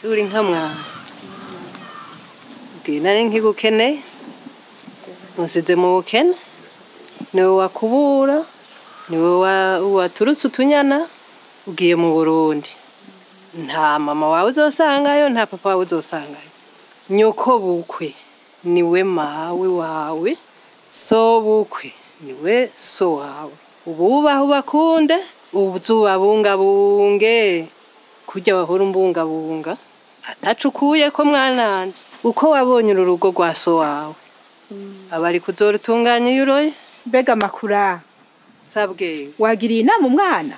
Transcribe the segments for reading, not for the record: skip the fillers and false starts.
Uri nka mwana nari nkigukene musize mu bukene niwe wakubura niwe waturutse utunyana ugiye mu Burundi nta mama wawe uzosangayo nta papa wawe uzosangayo nyoko bukwe niwe mawe wawe so bukwe niwe so wawe ububaho bakunde ubuzubabungabunge kujya wahora umbungabunga atacukuye ko mwananje uko wabonye uru rugo rwa so wawe abari kuzorutunganya yuroye. Mbega Makura sabwe wagiriye inama umwana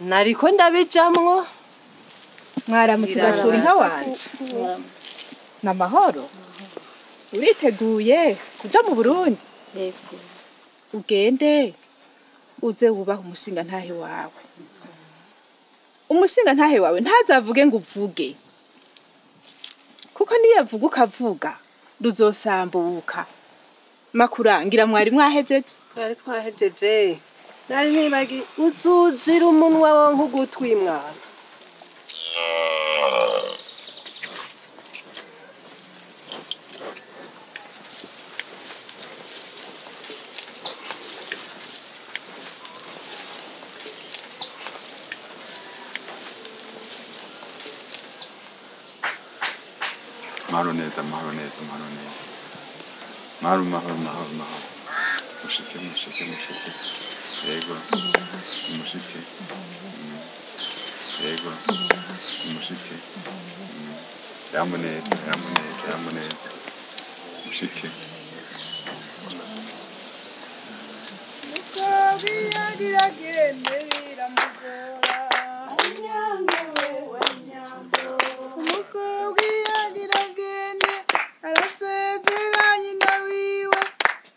nariko ndabijamwo. Mwaramutse gacura inka wanje namahoro. Uriteguye kuja mu Burundi? Yego. Ugende uze wubaha umushinga ntahe wawe. Umushinga ntahe wawe ntazavuge ngo uvuge, kuko niyavuga ukavuga ruzosambuka. Makura ngira mwari mwahejeje? Twari twahejeje. Nari nibagi uzuzira umunwa wawe nk'ugutwi mwana. Mahoro neza, mahoro neza, mahoro neza. Mahoro, mahoro, mahoro, mahoro. Mushike, mushike, mushike. Yego. Mushike. Yego. Mushike. Yambo neza, yambo neza, yambo neza. Mushike.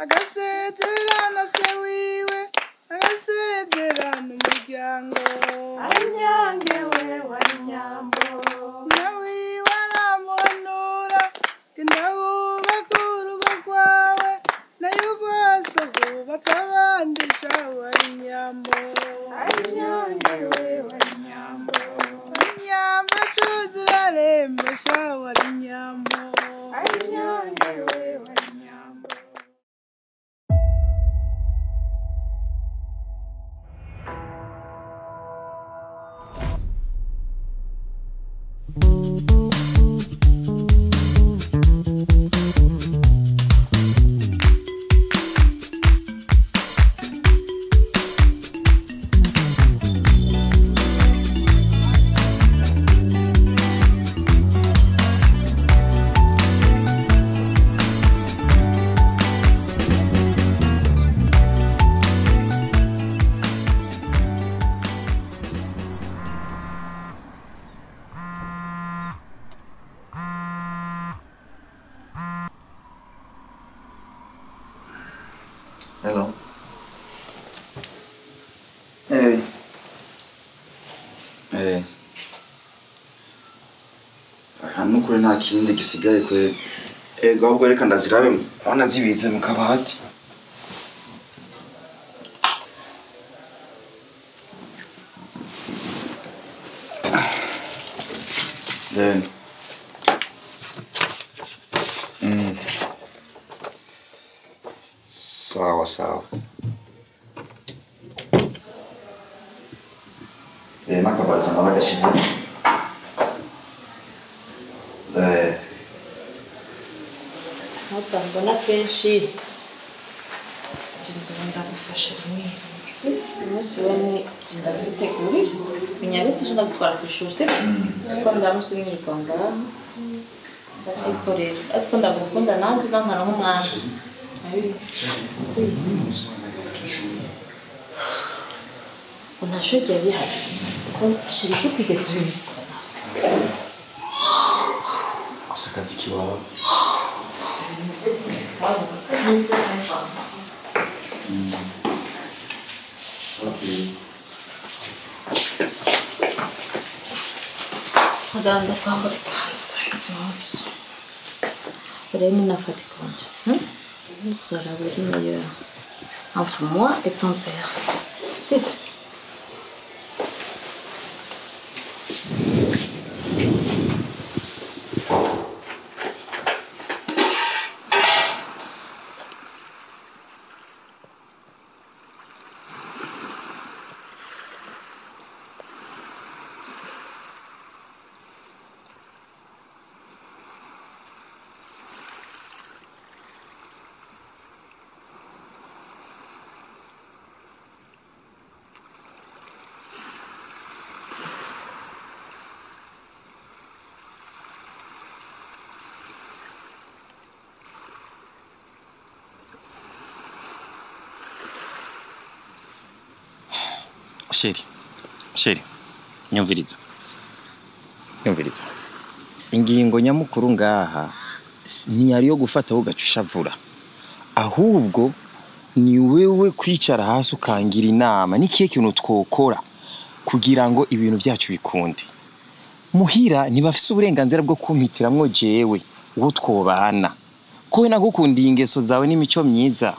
Agasezerana se wiwe, agasezerana umuryango. Anyange wewe nyambo. Nawiwe aramuhanura, genda wubake urugo rwawe, nayo urwaso rwubatse abandi shawa inyambo. Anyange wewe nyambo. Inyambo cuza urarembe shawa inyambo. Anyange wewe nyambo. Hello. Hey. Hey. Hano kuri nta kindi gisigaye kwe. Ego ahubwo reka ndazirabe abana zibitse mu kabati. Then. Sawa sawa. N'akabariza nabagashize. Ntabwo mbona kenshi inzu ndagufasha rimwe umunsi wamwe ndabitegurira binyarutse ejo ndagutwara ku ishuri sibyo kuko ndamusi mwirirwa ngaho. Ndavyikorera. Ariko ndagukunda nanje ukankana nk'umwana. Nta shuri ryari rihari. Ko shiri kutigeze ubikora. Gusa akazi kiwawe. Okay. Muganga kwambara ikanzu. Rero nafata ikonje. Sera le meilleur entre moi et ton père. C'est tout. Chéri, chéri, nyumviriza. Nyumviriza. Ingingo nyamukuru ngaha ni yari yo gufata ho gacushavura. Ahubwo ni wewe kwicara hasi ukangira inama nikiye kintu twokora kugira ngo ibintu byacu bikunde. Muhira ntibafise uburenganzira bwo kumpitiramwo jewe uwo twobana. Ko we nagukundiye ingeso zawe n'imico myiza.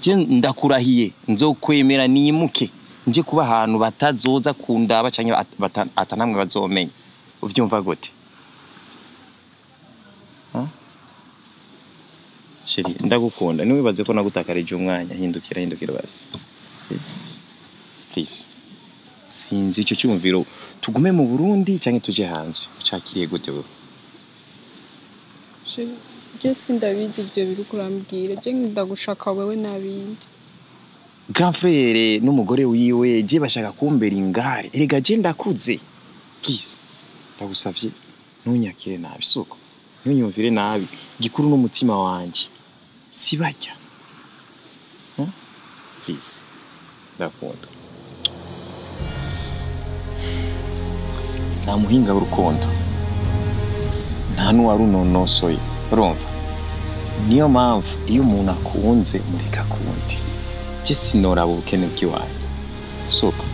Je ndakurahiye nzokwemera nimuke. Nje kuba ahantu batazoza kundaba canke atanamwe bazomenya. Uvyumva gute? Chéri, ndagukunda. Niwibaze ko nagutakarije umwanya, hindukira hindukira basi. Please. Sinzi ico cyumviro tugume mu Burundi canke tuje hanze. Ucakiriye gute wewe? Chéri, je sindabizi ivyo biri kurambwira. Je ndagushaka wewe nabindi. Grand frère n'umugore wiwe je bashaka kumbera ingare. Erega je ndakuze. Please. Ndagusavye ntunyakire nabi suko. Ntunyumvire nabi. Gikuru n'umutima wanje. Sibajya. Please. Ndakunda. Nta muhinga w'urukundo. Nta n'uwarunonosoye. Urumva? Niyo mpamvu iyo umuntu akunze mureka akundi. Je sinoraba ubukene bw'iwanyu. Suko.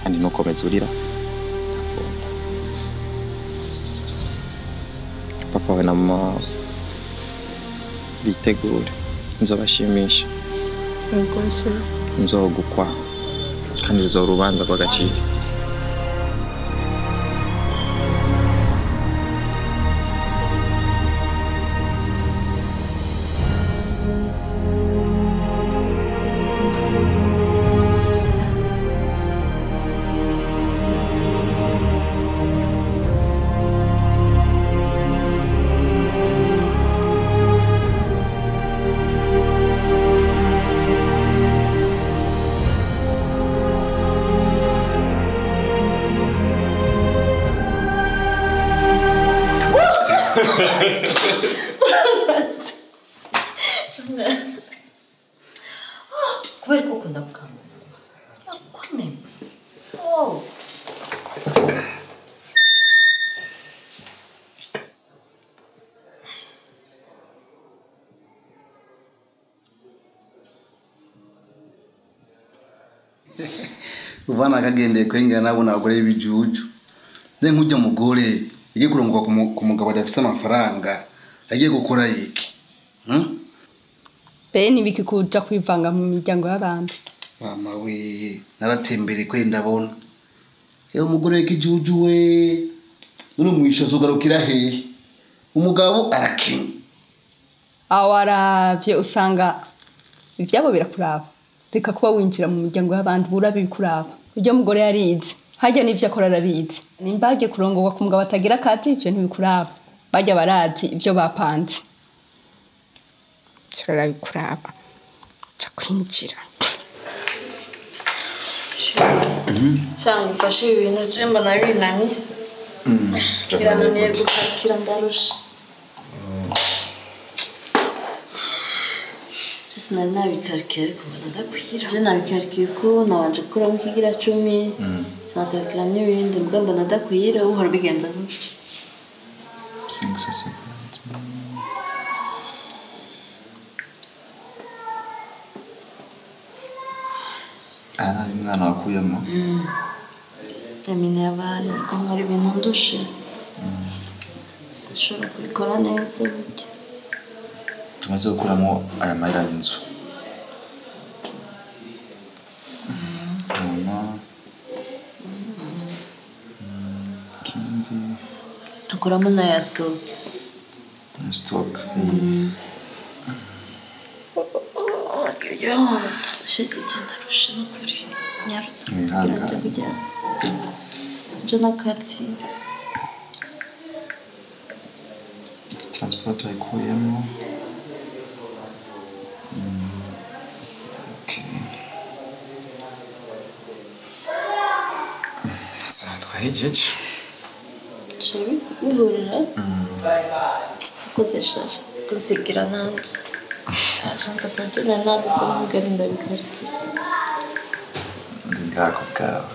Kandi nukomeza urira. Ndakunda. Papa we na mama bitegure. Nzobashimisha. Nzogukwa. Kandi ruzoba urubanza rw'agaciro. Kubera ko ukunda gukangura. Kwame. Oh. Uvana akagendeye kwengera nabona abagore b'ibijuju. Nze nkujya mugore yagiye kurongoka ku mugabo adafise amafaranga agiye gukora iki? Be nibiki kuja kwivanga mu miryango y'abandi. Mama we naratembere kwe ndabona. Ewe umugore w'ikijuju we none mwisho zugarukira hehe? Umugabo arakenye. Awaravye usanga ivyabo birakuraba. Reka kuba winjira mu miryango y'abandi burabe bikuraba. Uryo mugore yarize. Hajya n'ivyo akora arabizi. Nimba agiye kurongorwa ku mugabo atagira akazi ivyo ntibikuraba. Bajya barazi ivyo bapanze. Turabikuraba. Ca kwinjira. Shanga ufashe ibi bintu je mbona binaniye. Birananiye gupakira ndarusha. Sinari nabikarikiye ariko mbona ndakwira. Je nabikarikiye ko nabanje gukuramo ikigira 10. Nakakarikira n'ibindi mbwa mbona ndakwira uhora ubigenza gutya. 550. Ana umwana wakuyemo. Emine yabari ko nkora ibintu ndushe. Sinshobora kubikora neza burya. Tumaze gukuramo aya mahera y'inzu. Hanyuma ikindi akuramo n'aya stock. Stock. Ndarusha n'ukuri. Nyarutse kugira nje kujya. Nje n'akazi. Transport wayikuyemo. Okay. Sawa twahejeje. Chéri, bihurira? Ukoze shasha kunsigira nanje. Ashanta kugira nabi cyangwa ndabikarikira. Ndi ngako bwawe.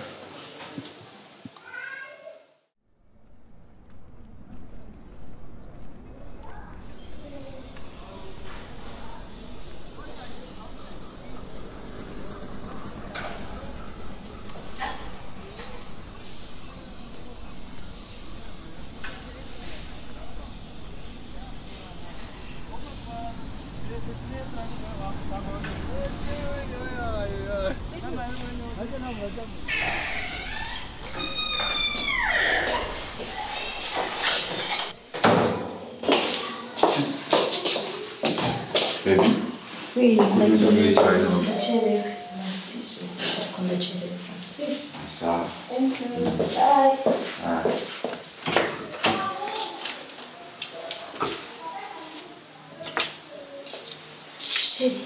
Baby. Oui, ndacherewe. Merci, ariko ndacherewe. Sawa. Thank you. Bye. Bye. Chéri,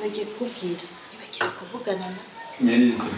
bagiye kukubwira. Nibagira kuvugana na Nyirizi.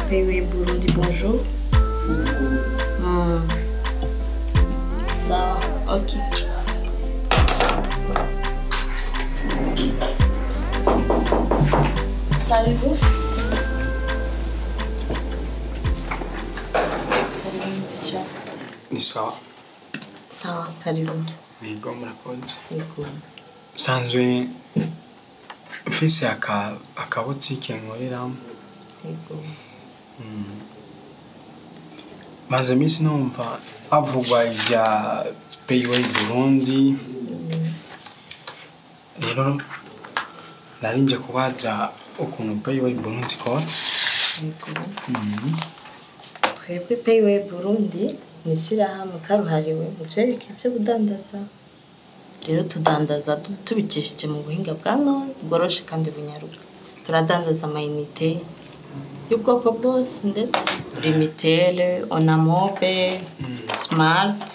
Oui, Burundi, bonjour. Ça, ok. Karibu. Karibu picha. Ni sawa. Sawa, karibu. Yego, murakoze. Yego. Nsanzwe mfise akabutike nkoreramo. Yego. Maze iminsi numva havugwa ibya Payway Burundi. Rero nari nje kubaza ukuntu Payway Burundi ikora. Yego. Twebwe Payway Burundi ni ishyirahamwe karuhariwe mu vyerekeye ivyo kudandaza. Rero tudandaza tubicishije mu buhinga bwa none bworoshe kandi bunyaruka. Turadandaza amayinite y'ubwoko bwose ndetse Lumitel, Onamobe, Smart,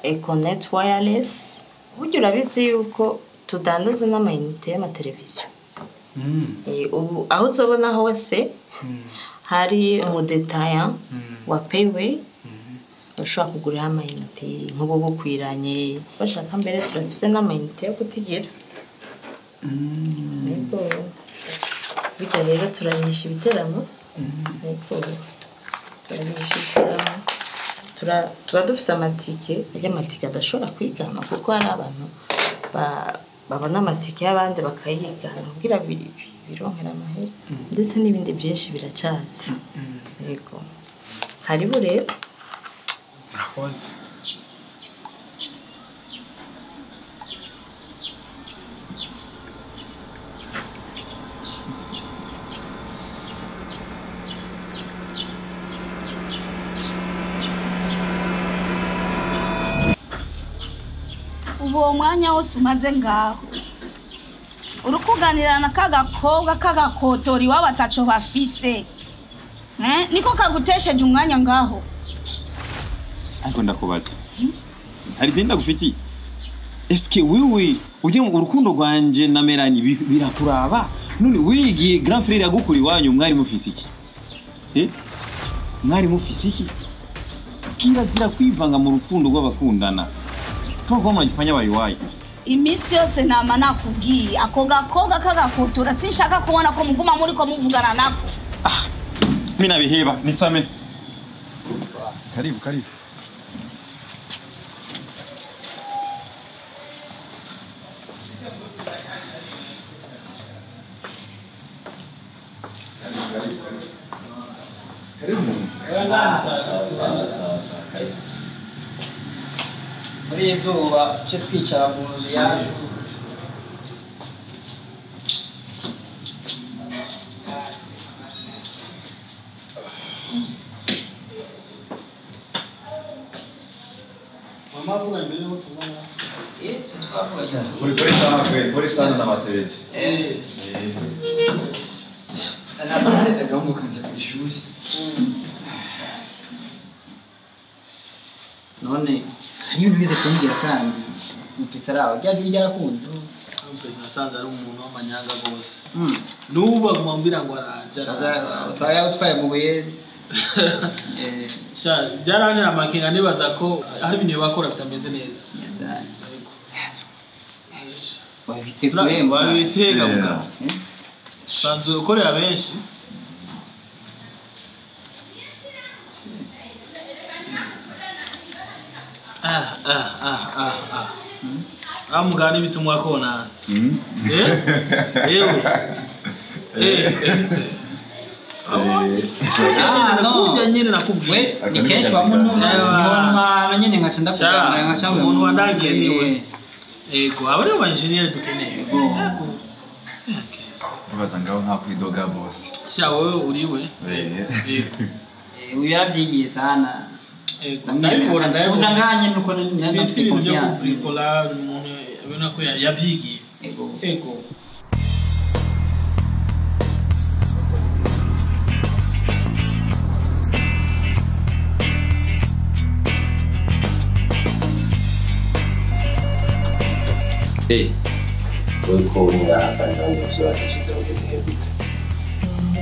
Econet Wireless. Burya urabizi yuko tudandaza n'amayinite y'amateleviziyo. Ubu aho uzobona hose hari umudetaya wa Payway ushobora kuguriraho amayinite nk'ubu bukwiranye. Bashaka mbere turafise n'amayinite yo kutigira. Yego. Burya rero turarisha ibiteramo. Yego. Turarisha ibiteramo. Tuba dufise amatike, arya amatike adashobora kwigana kuko hari abantu babona amatike y'abandi bakayigana kugira bironkera amahera ndetse n'ibindi byinshi biracaza. Yego. Karibu rero. Murakoze. Ubu uwo mwanya wose umaze ngaho uri kuganira na kagakobwa kagakotori iwabo ataco bafise. Niko kagutesheje umwanya ngaho. Ariko ndakubaza, hari ideni ndagufitiye? Eske wewe ujye mu urukundo rwanje na Melanie birakuraba? None wigiye grand frère yagukura iwanyu mwari mufise iki? Mwari mufise iki? Kirazira kwivanga mu rukundo rw'abakundana. Tuko mnajifanya bayiwayi. Iminsi yose nama nakubwiye ako gakobwa kagakotora sinshaka kubona ko muguma muri ko muvugana nako. Mimi nabiheba, nisame. Karibu, karibu. Muri iri zuba tujye twicara mu nzu yacu. Mama avuga mbere yuko tubona. Pole pole sana kweli, pole sana na matereje. Nabone agahungu kanje ku ishuri. None hari ibintu bize kumbwira kandi bitaraho ryaje ryarakunze. Nasanze ari umuntu w'amanyanga gose. N'ubu aguma ambwira ngo araja. Usanga yagutwaye mu buyenzi. Sha byarantera amakenga nibaza ko hari ibintu bakora bitameze neza. Wabitse kuremba. Wabitse gabuka. Sanzwe ukorera benshi. Amugani bitumwa kona. Ewe. Nakuja nyine nakubwiye. Ni kenshi wa muntu niho nyine ngaca ndakubwira ngaca umuntu wandangiye niwe. Ego abo nibo ba engineer dukeneye. Ego. Nibaza ngaho nta kwidoga bose. Sha wewe uriwe. Ego. Uyu yaravyigiye sana. Ego ndabibona ndabibona. Uzanganye nuko nafite confiance. Kurikola umuntu abona ko yavyigiye. Ego. Ego. Uriko uri ngaha kandi abandi bose bakashize mu gihe gute?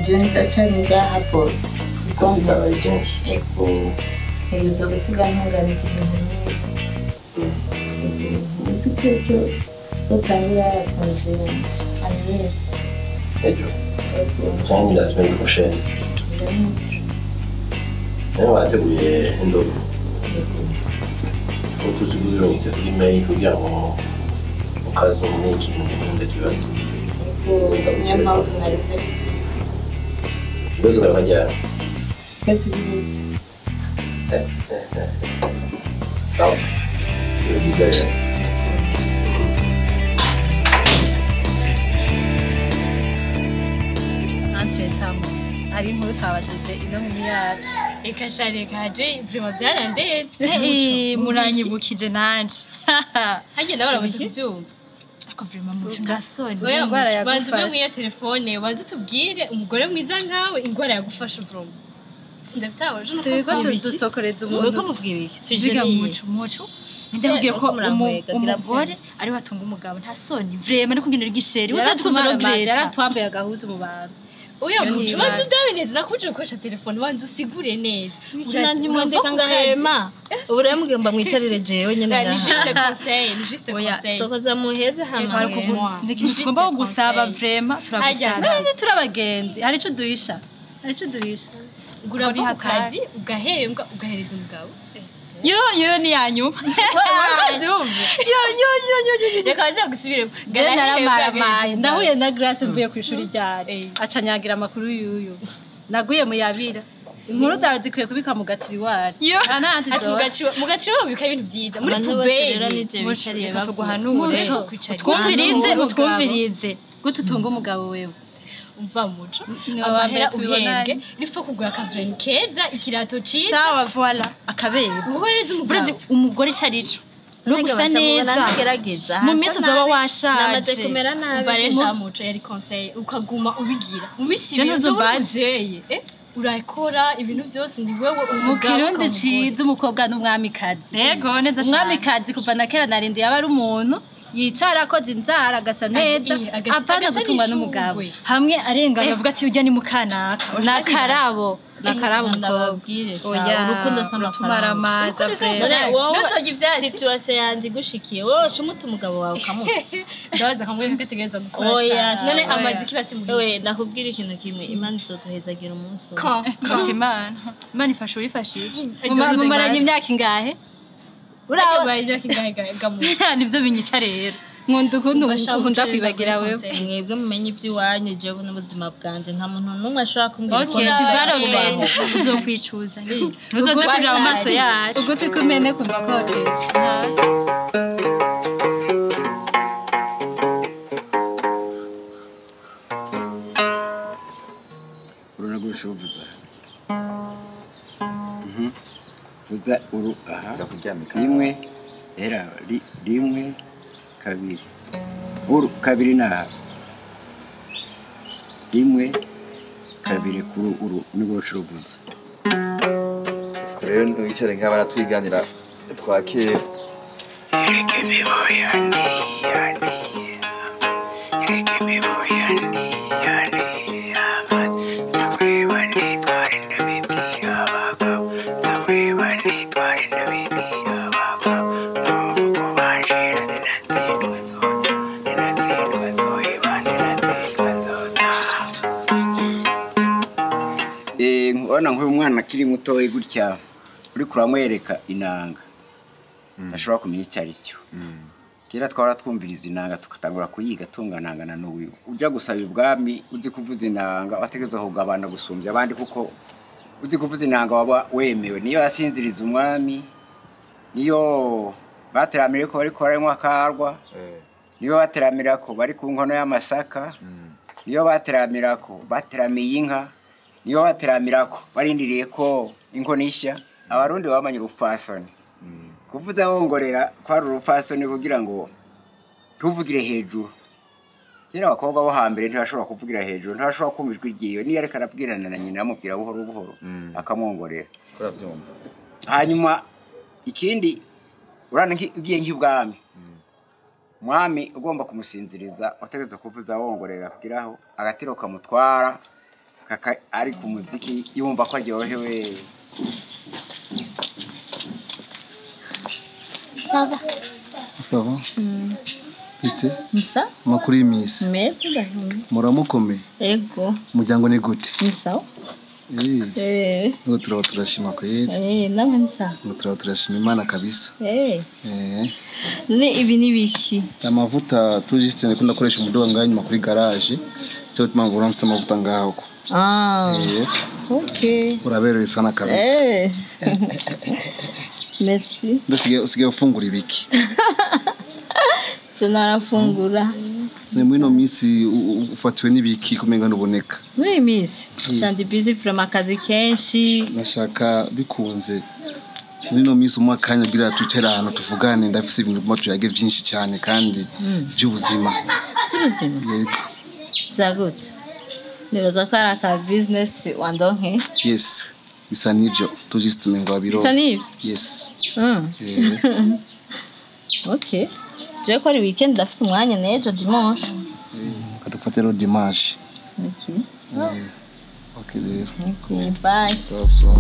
Je ndacyari ngaha bose. Kuko byabaye byinshi. Ego. Ntegerezwa gusiga ntunganije ibintu nk'ibi. Uzi ko ejo nzotangira konje annuel. Ejo? Ego. Cyangwa la semaine prochaine. Nawe wateguye indobo. Ego. Uko uzigurirungitse kuri mail kugira ngo ukaza ikintu ndakibaza. Ego, niyo mpamvu narinze. Ibibazo urabajyana? Twese bize. Sawa. Ni byiza rero. Hari inkuru utabajije ino nkumi yacu. Eka sha reka je vraiment byarandenze. Muranyibukije nanje. Hagiye nawe uramaze kubyumva. Ariko vraiment mucu ngasoni. Oya ingwara yagufashe. Banza umwe telefone banza tubwire umugore mwiza nkawe ingwara yagufashe vraiment. Sindabitabaje no turiko dusokoreza umuntu. Uriko muvuga ibiki? Suje mucu mucu. Ndakubwiye ko umugore ari watunga umugabo nta soni vraiment no kugenera igisheri. Uzadukunze no greta. Yaratwambaye agahuzu mu bantu. Oya mucu banza udabe neza nakuje gukoresha telefone banza usigure neza. Ntimwandeka ngahema. Ubu rero mugomba mwicarire jewe nyene ngaha. Ni juste conseil, ni juste conseil. Sokoza muheze hama. Tugomba kugusaba vraiment turagusaba. None turabagenzi hari ico duhisha. Hari ico duhisha. Gura ku kazi ugahembwa ugahereza umugabo. Yo yo ni yanyu. Yo yo yo yo yo. Reka baze gusubiremo. Je naramaramaye. Ndahuye na Grace mvuye ku ishuri ryari. Acanyagira amakuru yuyu. Naguye mu yabira. Inkuru zawe zikwiye kubika mu gatiriwari. Ati mu gatiriwari babika ibintu byiza. Muri poubelle. Reka tuguhanure. Utwumvirize utwumvirize. Gute utunga umugabo wewe? Umva muco amahera uhembwe nifo kugura akavreni keza ikirato ciza sawa voilà akabera uhereza umugabo umugore carico No gusa neza. Mu minsi uzoba washaje. Ubaresha muco yari conseil ukaguma ubigira. Mu minsi Je ibiri uzoba ntuzombaze. umuvyeyi, eh? Urakora ibintu byose ni wewe Mu umugabo. kirundi ciza umukobwa n'umwamikazi. Yego neza cyane. Umwamikazi kuva na kera narindi yaba ari umuntu yicara akoze inzara agasa neza apana agasa gutungwa n'ishurwe. n'umugabo. Hamwe arengana avuga ati ujya ni mukanaka. Nakarabo, nakarabo mukobwa. Oya, urukundo si uratumara amazi None wowe Ntuzorye ivyatsi. situation yanje igushikiye wowe uca umuta umugabo wawe ukamuta. Ndabaza kamwe gategereza gukora. Oya, sha. None oya. amazi kibasi muhira. Ewe ndakubwira ikintu kimwe, Imana izoduhezagira umunsi umwe. Ka, ka. Ati Imana. Imana ifasha uwifashije. Mumaranye imyaka ingahe? Uraba imyaka ingahe gamu. Nivyo binyica rero. Nkunda ukuntu ukunda kwibagira wewe. Mwebwe mumenye iby'iwanyu, jewe n'ubuzima bwanje nta muntu n'umwe ashobora kumbwira uko Okay, nshaka tuvarogrete. kubaho. Uzokwicuza. Ntuzoze tuja mu maso yacu. Ugutwi kumene kuva kokeje. Uranagurisha uvuza. Vuza uru aha. Rimwe era rimwe kabiri. Uru kabiri na rimwe kabiri kuri uru nibwo ucuruvuza. Rero wicare nk'abana twiganira twa kera. Urabona nk'uyu mwana akiri mutoya gutya uriko uramwereka inanga ntashobora kumenya icyo ari cyo. Kera twara twumviriza inanga tugatangura kuyiga tunganangana n'uyu ujya gusaba ibwami uzi kuvuza inanga wategerezwa kugabana gusumbya abandi kuko uzi kuvuza inanga waba wemewe. Niyo yasinziriza umwami, niyo bateramire ko bariko baranywa akarwa, niyo bateramira ko bari ku nkono y'amasaka, niyo bateramira ko bateramiye inka, niyo bateramira ko barindiriye ko inkono ishya. Abarundi bamanye urupfasoni. Kuvuza wongorera kwari urupfasoni kugira ngo ntuvugire hejuru. Kera abakobwa bo hambere ntibashobora kuvugira hejuru, ntibashobora kumva ijwi ryiwe. Niyo ariko arabwirana na nyina amubwira buhoro buhoro akamwongorera. Urabyumva. Hanyuma ikindi urana ugiye nk'ibwami, umwami ugomba kumusinziriza wategerezwa kuvuza wongorera kugira aho agatiro kamutwara kaka ari ku muziki yumva ko aryohewe. Ça va. Ça va? Bite? Nsa? Amakuru y'iminsi. Meza ndahumye. Muramukomeye? Ego. Umuryango ni gute? Ni sawa. Eh. Ngo turaba turashima kweli. Eh, namwe ni sawa. Ngo turaba turashima Imana kabisa. Eh. Eh. None ibi ni biki? Amavuta tujiste ndiko ndakoresha umuduga ngaho inyuma kuri garage. Cyo tuma ngo uramutse amavuta ngaho ko. Ah. Eh. Okay. Uraberewe sana kabisa. Eh. Merci. Mbese usigaye ufungura ibiki? Je narafungura. Ne muri no minsi ufatiwe n'ibiki kumenga nuboneka? Muri iyi minsi ndi busy from akazi kenshi. Nashaka bikunze muri no minsi umwe akanya kugira twicare ahantu tuvugane, ndafise ibintu biguma tuyage byinshi cyane kandi by'ubuzima. By'ubuzima? Yego. Byagute. Nibaza ko ari aka business wandonke. Yes. Bisa n'ivyo tujiste ngo abirose. Bisa n'ivyo? Yes. Okay. Je ko ari weekend ndafise umwanya n'ejo dimanche. Kadufate rero dimanche. Okay. Okay rero. Okay, bye. Sawa sawa.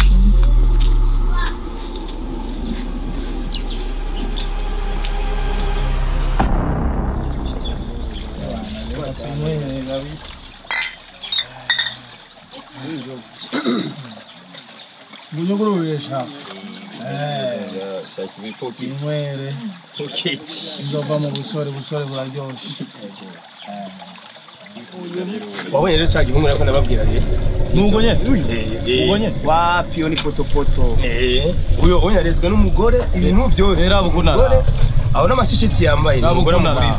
Ngunyugururisha. Inywere. Inzoga mu busore, busore buraryoshe. Wabonye rero ca gihungu nako nababwira rero. Nubwo nyene? Ubwo nyene? Wapi yo ni potopoto. Uyo onya arezwe n'umugore ibintu byose. Era bukunara. Aho n'amashishiti yambaye umugore mugurira.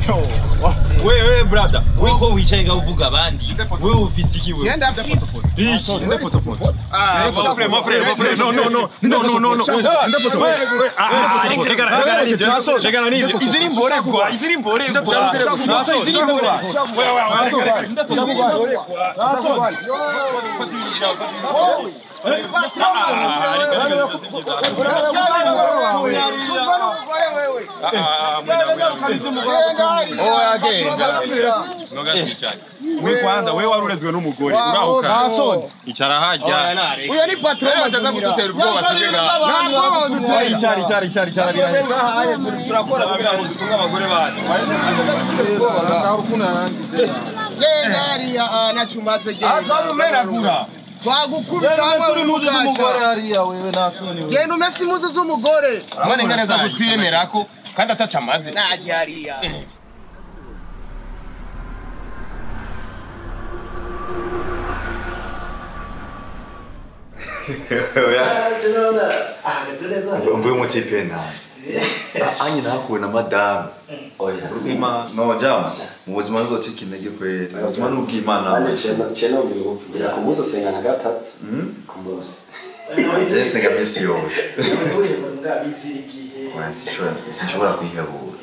Wewe brother, wewe ko wicaye nga uvuga abandi. Wewe ufise iki wewe? Genda fisi. Iki, nde potopoto. Ah, mon frère, mon frère, mon frère. No, no, no. No, no, no, no. Nde potopoto. Ah, reka reka nibyo. Reka nibyo. Izi ni mbore kwa. Izi ni mbore kwa. Izi ni mbore. Wewe wewe. Nde potopoto. We kwanza we warurezwe n'umugore urahuka icara hajya uyo ni patron azaza kudutera ubwoba tubega ntabwo icara icara icara icara birahe turakora kugira ngo dutunge abagore bacu genda hariya nacumaze genda twamumenagura twagukubita hamwe z'umugore hariya wewe nasoni genda umese impuzu z'umugore mwana ngereza kutwiyemerako kandi ataca amaze naje hariya. Mvuye umutipe nawe anye nakuwe na madamu oya no jama mu buzima ntuzocika intege kweri ubuzima ni ubw'Imana. Ceno mbikubwira ku munsi usenga nka gatatu ku munsi je nsenga minsi yose sinshobora kwihebura.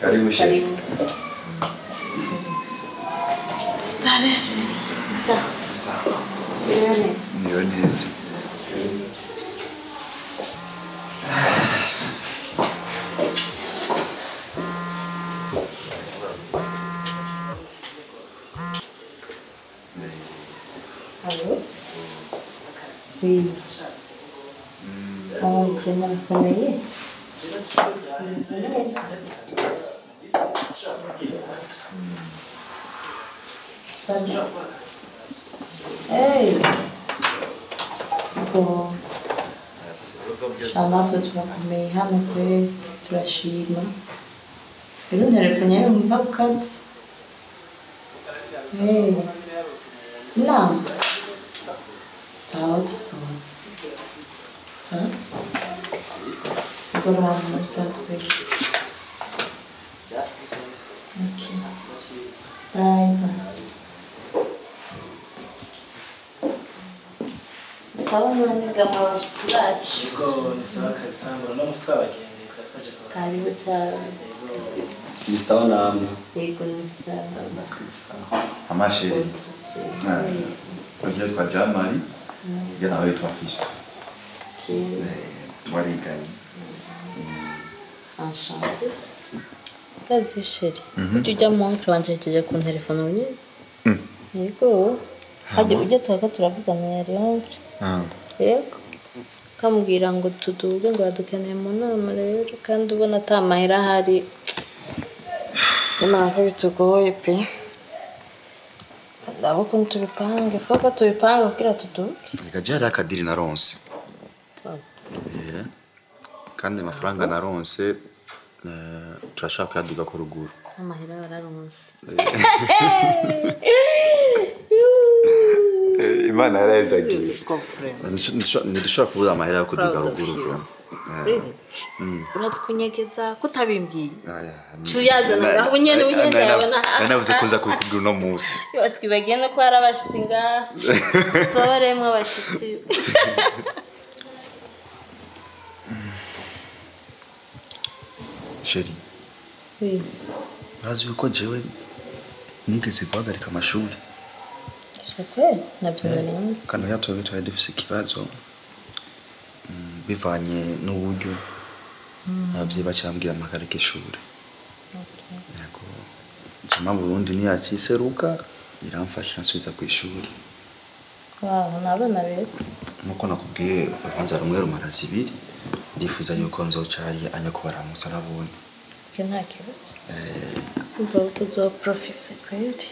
Karibu sheri. Sawa. Niyo neza. Allô? Oui. Oncle murakomeye? Salut. Hey! Ubwo natwe turakomeye hano pe turashima. Rero nterefone yawe ntiva ku kazi. Hey! Inama? Sawa tuzoza. Sawa? Mugoroba mwiza twese. Okay. Bye bye. Sawa none gama abashitsi bacu. Yego ni sawa kabisa ngo no musi twabagendeye twaje kuba. Karibu cyane. Ni sawa namwe. Yego ni sawa. Natwe ni sawa. Amasheri. Uyu yitwa Jamari, uyu nawe yitwa Fisto. Twariganye. Enchanté. Kazi sheri. Ujya ujya mu oncle wanje yaje ku telefone nyine. Yego. Hajya ujya turaka turavugana yari oncle. Yego. Kamubwira ngo tuduge ngo adukeneye mu nama rero kandi ubona ata mahera ahari. Imana ko bitugoye pe. Ndabo ukuntu tubipange, fuko tubipange kugira tuduge. Reka je hari akadiri naronse. Kandi amafaranga naronse turashaka kuyaduga ko ruguru. Amahera bararonse. Imana yarazagiye. Ntidushobora kubura amahera yo kuduga ruguru. Uratse kunyegeza kutabimbwiye. Tuyazana ngaho nyene unyene yabona. Navuze ko nza kubikubwira uno munsi. Yo twibagiye no ko hari abashitsi ngaha. Tubabaremwe abashitsi. Sheri. Oui. Urazi yuko jewe nigeze guhagarika amashuri. Shakwe nabyo. Kandi yatubwiye twari dufise ikibazo bivanye n'uburyo abavyeyi bacambwira mpagarika ishuri. Yego. Jama Burundi ntiyaciseruka iramfasha nsubiza ku ishuri. Wow, nabana rero. Nkuko nakubwiye urubanza rumwe rumara zibiri ndifuza yuko nzoca anya kubaramutsa nabone. Icyo nta kibazo. Umva uko uzoprofise kweri.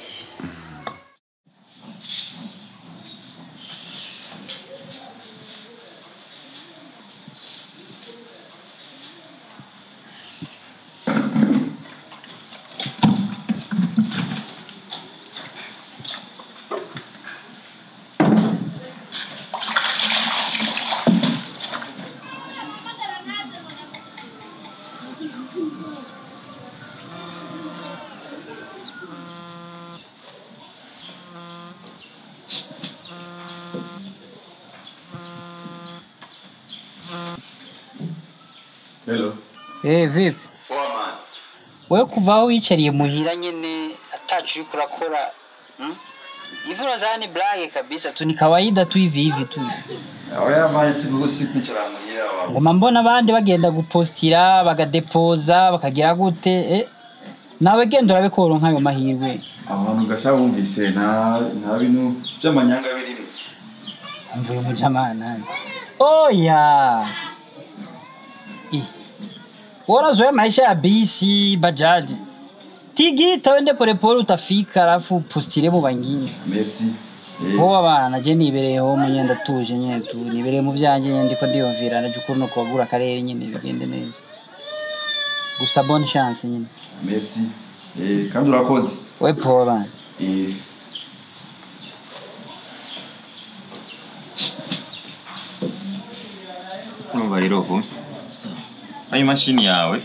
Hello. Eh, vipi? Poa man. Wewe kuva aho wicariye muhira nyene atacu uriko urakora. Hivi unadhani blage kabisa tu ni kawaida tu hivi hivi tu. Oya man, sikwicara muhira wawe. Ngoma mbona abandi bagenda gupostira bagadepoza bakagira gute nawe genda urabe ko woronka ayo mahirwe. Abantu gasha bumvise nta bintu by'amanyanga birimo. Umva uyu mujamana. Oya. Wanazoea maisha ya bisi, bajaji. Tigita wende polepole utafika alafu postire mu bangine. Merci. Poa bana, je nibereyeho munye ndatuje nyene tu, nibereye mu vyanje nyene ndiko ndiyumvira ndajukuru no kuwagura akarere nyene bigende neza. Gusa bonne chance nyene. Merci. Kandi urakoze. We poa bana. Urumva rero vuba. Ayo imashini yawe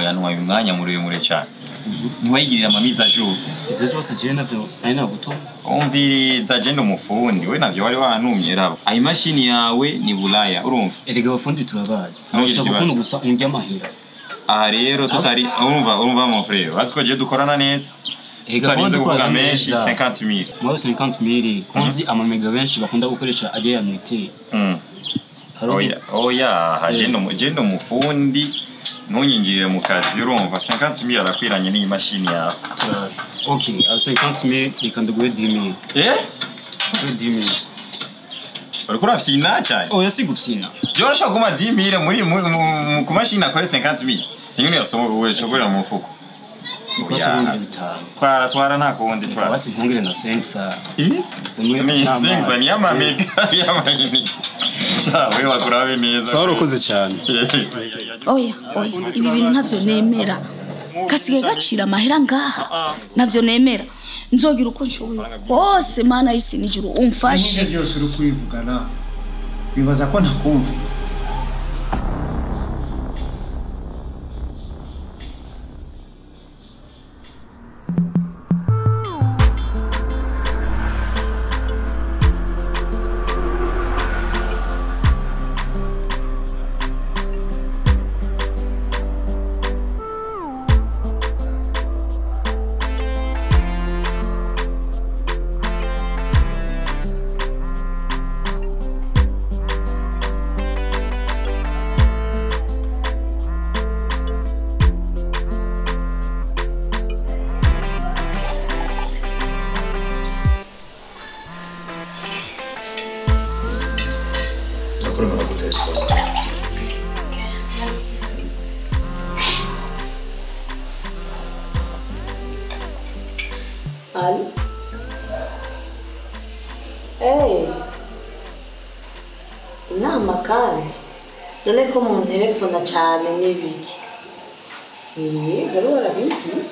yantwaye umwanya muremure cyane. Ntiwayigirira amamiza jour. Ivyo byose je navyo nari nagutuma. Umviriza je ndi umufundi, we navyo wari wantumye raba. Ayo imashini yawe ni Bulaya, urumva? Erega abafundi turabazi. Ntugire Abashaka ukuntu ikibazo. gusa undya amahera. Aha rero tutari urumva mon frère, bazi ko je dukorana neza. Ega Tutarinze kuvuga menshi 50,000. Mwayo 50,000 konzi amamega benshi bakunda gukoresha ajya ya mite. Oya, oya, je ndi umufundi ntunyinjire mu kazi urumva 50,000 arakwiranye n'iyi mashini yawe. Okay, 50,000 reka ndaguhe 10,000. Eh? Ndaguhe 10,000. Uriko urafyina cyane? Oya si gufyina. Je urashaka kuma 10,000 muri ku mashini akore 50,000. Ingene yasogorera mu mufuko. Oya. Bitanu. Twara nta kundi twara. Basi nkongere na 500. Ni 500 ni y'amamega y'amayinite. Sha we bakurabe neza. Sawa urakoze cyane. Oya, oya, ibi bintu ntavyo nemera. Kasigaye gacira amahera ngaha. Navyo nemera. Nzogira uko nshoboye kose mana y'isi n'ijuru umfashe. Ibyo byose uri kurivugana bibaza ko ntakumva. Allô? Hey! Inama kandi none ko munterefona cane n'ibiki? Wari warabimbwiye?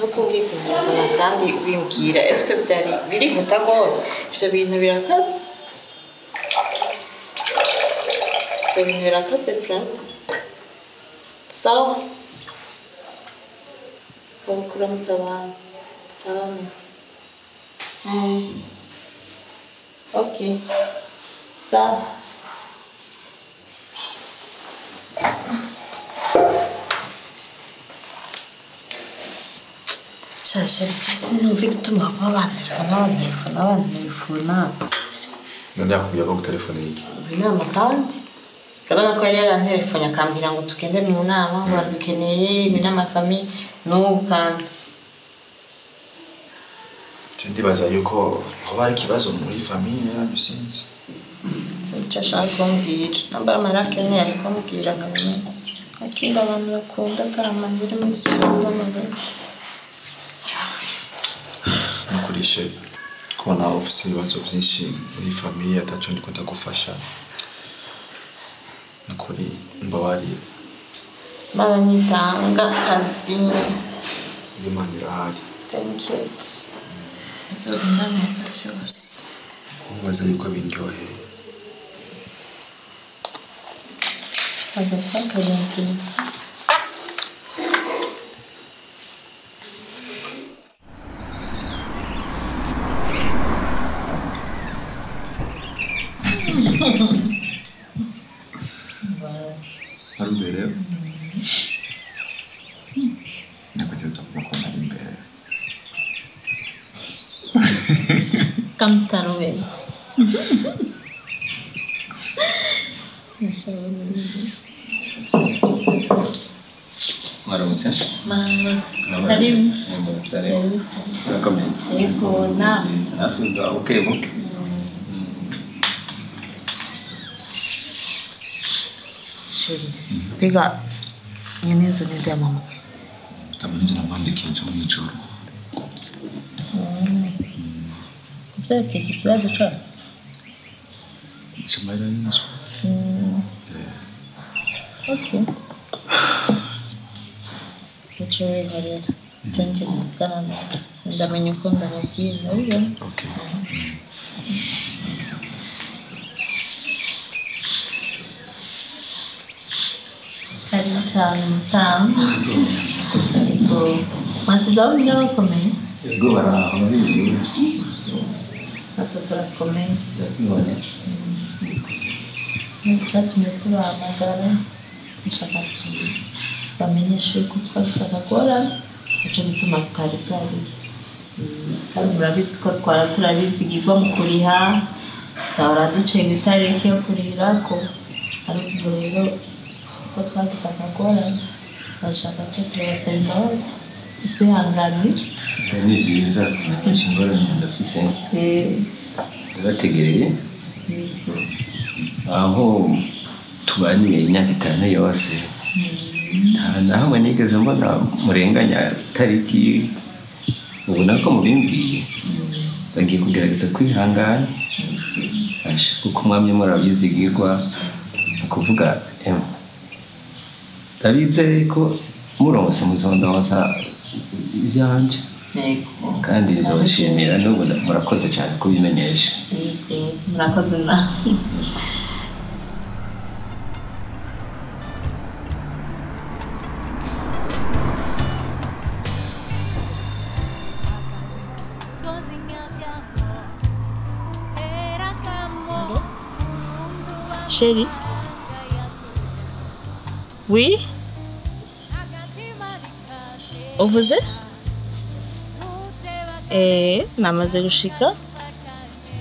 Nuko ngiye kunterefona kandi ubimbwira, eske byari birihuta rwose? Ivyo bintu birakaze? Ivyo bintu birakaze Frank? Sawa? Kuramutsa abantu. Sawa, merci. Ok. Sawa. Shasha, sinumva igituma baguma banterefona. None yakubwiye ko gutelefona iki? Inama kandi urabona ko yari yarantelefone akambwira ngo tugende mu nama ngo badukeneye ni n'amafamiye n'ubu kandi Je ndibaza yuko hoba hari ikibazo muri famiye yanyu sinzi. Sinzi icyo ashaka kumbwira namba amarakeneye ari kumbwira nkamenya akindi abantu bakunda ataramanyira muri z'amagara. Nukurishe kubona ufise ibibazo byinshi muri famiye ataco ndiko ndagufasha. Nukuri mbabarire. Mana nitanga akazi. Imana irahari. Thank you. Nzogenda neza byose. Nkubaza yuko bindyoheye. Agapfa karantiza. Kamtaroweli. Mwaramutse. Mwaramutse. Karibu. Karibu. Murakomeye. Yego nawe. Natwe buke buke. Chéri, mbega nyene inzu ni ndiyamamaye. Ndamuzi namwandikiye ejo mw'ijoro. Kuvyerekeye iki kibazo cawe? C'amahera y'inzu. Okay. Uce wihorera. Ivyo nivyo tuvugana nawe. Ndamenya uko ndamubwira, urabibona? Okay. Karibu cyane mutamu. Yego. Mwasize aho niba bakomeye? Yego baraho barizewe. Natwe turakomeye. Ndakubonye. Icyatumye tubahamagara dushaka tubamenyeshe ko twafite akagorane, nico gituma tutari bwariye. Kandi murabizi ko twara turabizigirwa mu kuriha, tutahora ducenga itariki yo kurihirako, ariko ubu rero ko twagize akagorane, turashaka ko turabasaba imbabazi, twihanganire. Ni vyiza kumenyesha ingorane ndafise. Ndabategereye. Aho tubaniye imyaka 5 yose nta na hamwe nigeze mbona murenganya itariki, ubona ko mubimbwiye bagiye kugerageza kwihangana kuko mwamye murabizigirwa, ni ukuvuga ndabizeye ko muronse muzondonsa ivyanje kandi nzobashimira n'ubu murakoze cyane kubimenyesha. Murakoze nawe. Chérie. Oui? Uvuze? Namaze gushika.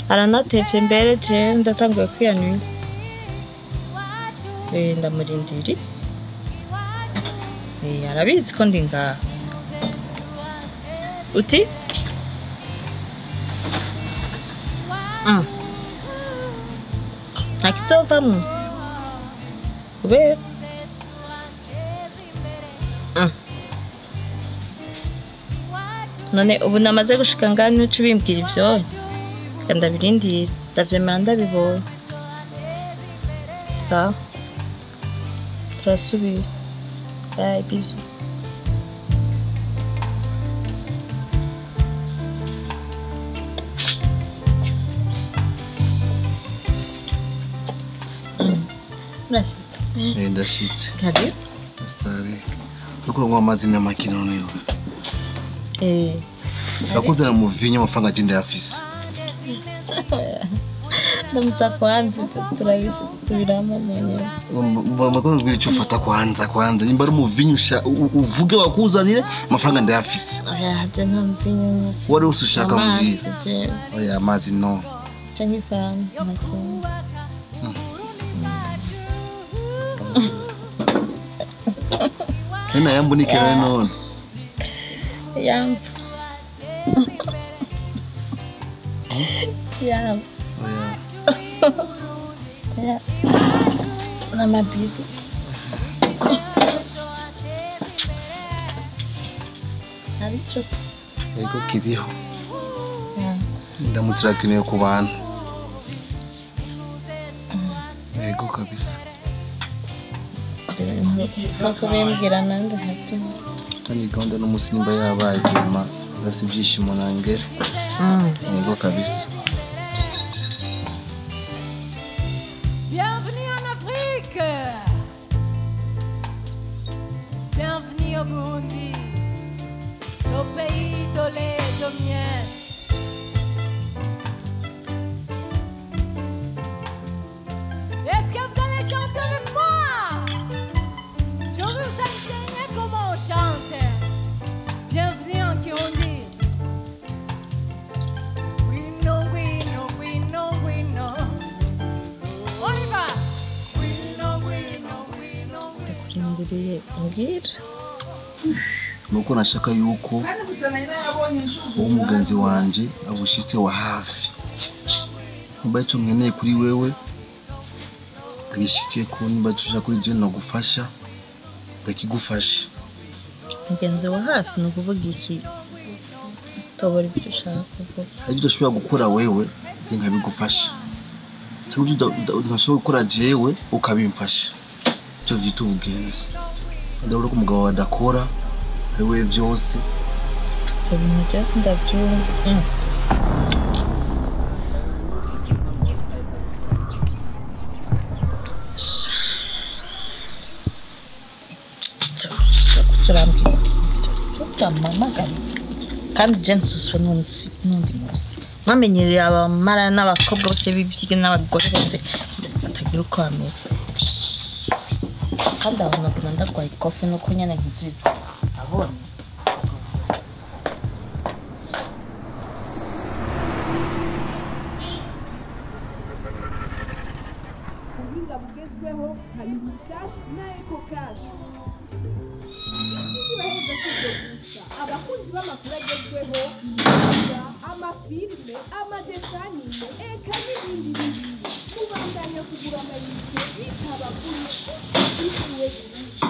Aranatevye mbere je ndatanguye kwiyanura. Ndamurindiri. Arabizi ko ndi ngaha. Uti? Ntakizovamwo. Kubera? None ubu namaze gushika ngaha ntuce ubimbwira ivyo. Reka ndabirindira, ndavyemera ndabibonye. Sawa. Turasubira. Bye, bisous. Urashitse? Ndashitse. Karibu. Pasitari, uriko uranywa amazi n'amaki noneho? Ndakuzana umuvinyu amafaranga je ndayafise. Ndamusa kwanza turabisubiramo mwenyewe. Mbona mbwira ico ufata kwanza nimba ari umuvinyu uvuge bakuzanire amafaranga ndayafise. Oya, je nta muvinyu nywa. Wari wose ushaka mbwira. Oya, amazi no. Canke ifanta nta kintu. Ena yambu nikero none. Yambu. Yambu. Oya. Yeah. N'amabizu. Arico. Ego kiriho. Ndamutse irakenewe ku bantu. Ego kabisa. Nkuko bimbwira nanjye nkabyumva. Kandi gahunda n'umusimba yabaye gema ndafite ibyishimo nangere. Ego kabisa. Bienvenue en Afrique. Bienvenue au Burundi, au pays de lait et de miel. Est-ce que vous allez chanter avec moi? Je vais vous enseigner comment on chante. Bienvenue en Kirundi. Ndindiriye mbwira. Nuko nashaka yuko uwo mugenzi wanje abushitse wa hafi. Nimba ico nkeneye kuri wewe ndagishikiye ko nimba ico ushaka kuri je nogufasha ndakigufasha. Mugenzi wa hafi ni ukuvuga iki? Tobora ibyo ushaka kuvuga. Hari ibyo udashobora gukora wewe je nkabigufasha. Cyangwa ibyo udashobora gukora jewe ukabimfasha. Ivyo vyita ubugenzi. Ndabona ko umugabo wawe adakora ari we vyose. Ivyo bintu byose ndabyumva. Turamamagara kandi je nsuswe n'undi munsi mwamenyereye abamara n'abakobwa bose b'ibyiga n'abagore bose batagira uko bamera kandi aho naguma ndagwaye ikofi nuko nyene nkizibwa abona. Ubuhinga bugezweho nka Lumicash na EcoCash. Ibyiza si ibyo gusa, abakunzi b'amakuru agezweho, imipira, amafilime, amadesanime, eka n'ibindi n'ibindi. Mubandanya kugura amayinite bitabavuye utiriwe burundu.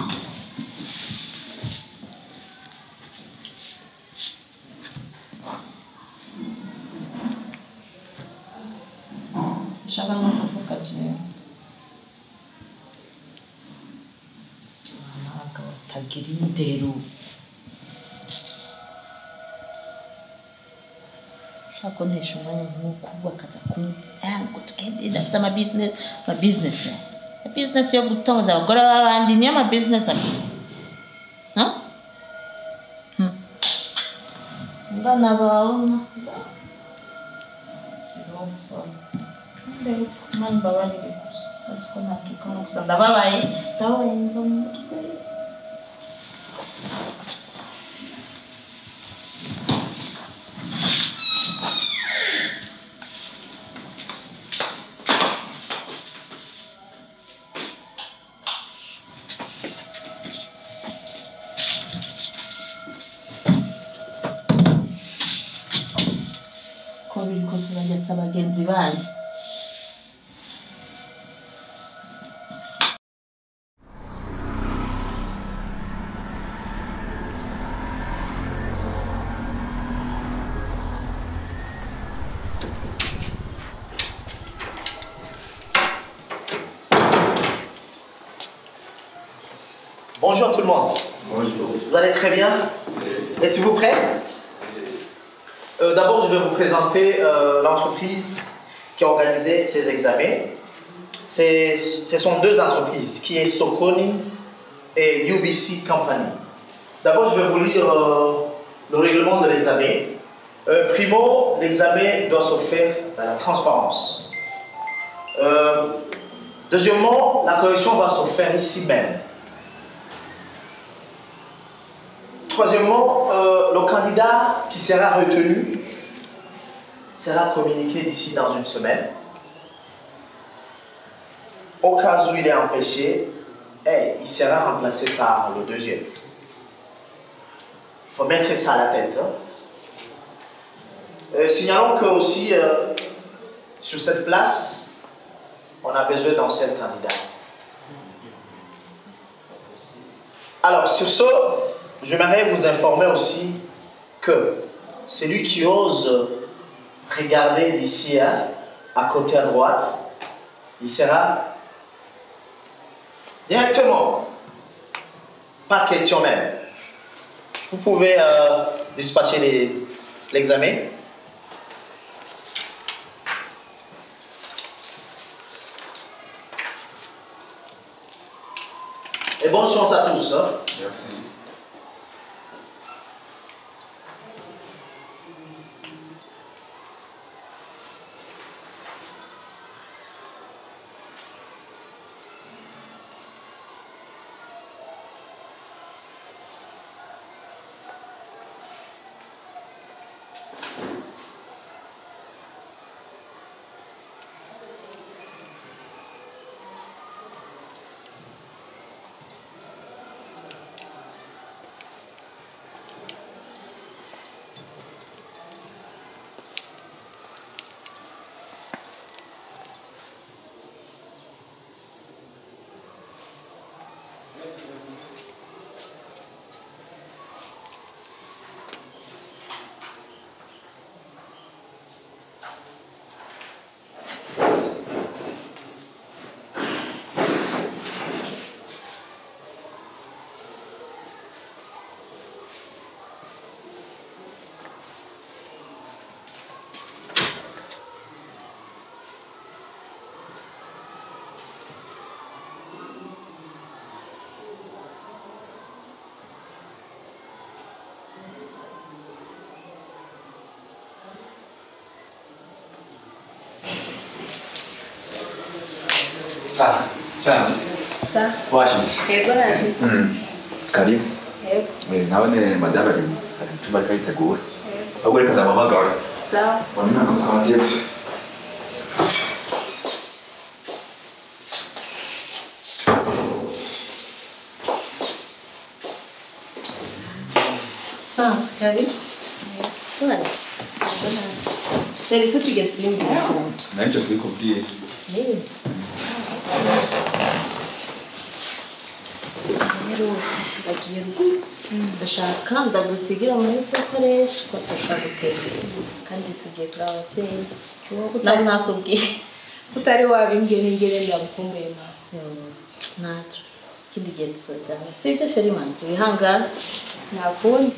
Nshaka no kuvuga jewe abagabo batagira indero. Ushaka kuntesha umwanya nk'uku bakaza ngo tugende ndafise ama business, ama business ama business yo gutoza abagore b'abandi niyo ama business afise. Ngana baona Mani mbabarire gusa azi ko natukana gusa ndababaye ndababaye mva mu mutwe. Ko biri kose bajya bagenzi banyu. Bonjour tout le monde. Bonjour. Vous allez très bien? Êtes-vous prêts? D'abord, je vais vous présenter l'entreprise qui a organisé ces examens. Ce sont deux entreprises, qui est Soconi et UBC Company. D'abord, je vais vous lire le règlement de l'examen. Primo, l'examen doit se faire dans la transparence. Deuxièmement, la correction va se faire ici même. Troisièmement, le candidat qui sera retenu sera communiqué d'ici dans une semaine. Au cas où il est empêché, il sera remplacé par le deuxième. Il faut mettre ça à la tête. Hein. Signalons que aussi, sur cette place, on a besoin d'un seul candidat. Alors, sur ce, j'aimerais vous informer aussi que celui qui ose regarder d'ici hein, à côté à droite, il sera directement, pas question même. Vous pouvez dispatcher l'examen. Et bonne chance à tous. Hein. Merci. Ah, chance. Sa. Washitse. Yego nashitse. Karibu. Yego. Nawe ne madame ari mu cyumba ariko aritegura. Ahubwo reka ndamuhamagara. Sawa. Wamenya ko twatetse. Chance, karibu. Wacu. Chéri tutigeze tuyumvira. Nanjye kubikubwiye. Rero tubagiye ruguru. Ndashaka ndagusigira muri sakoresha ko dushobora gutembera kandi tugiye kuraba ababyeyi. Nawe nakubwiye. Utari wabimbwiye n'ingere ndagukumbuye mama. Ntacyo. Ikindi gihe tuzajyana. Sibyo chéri wanje wihangane. Nta kundi.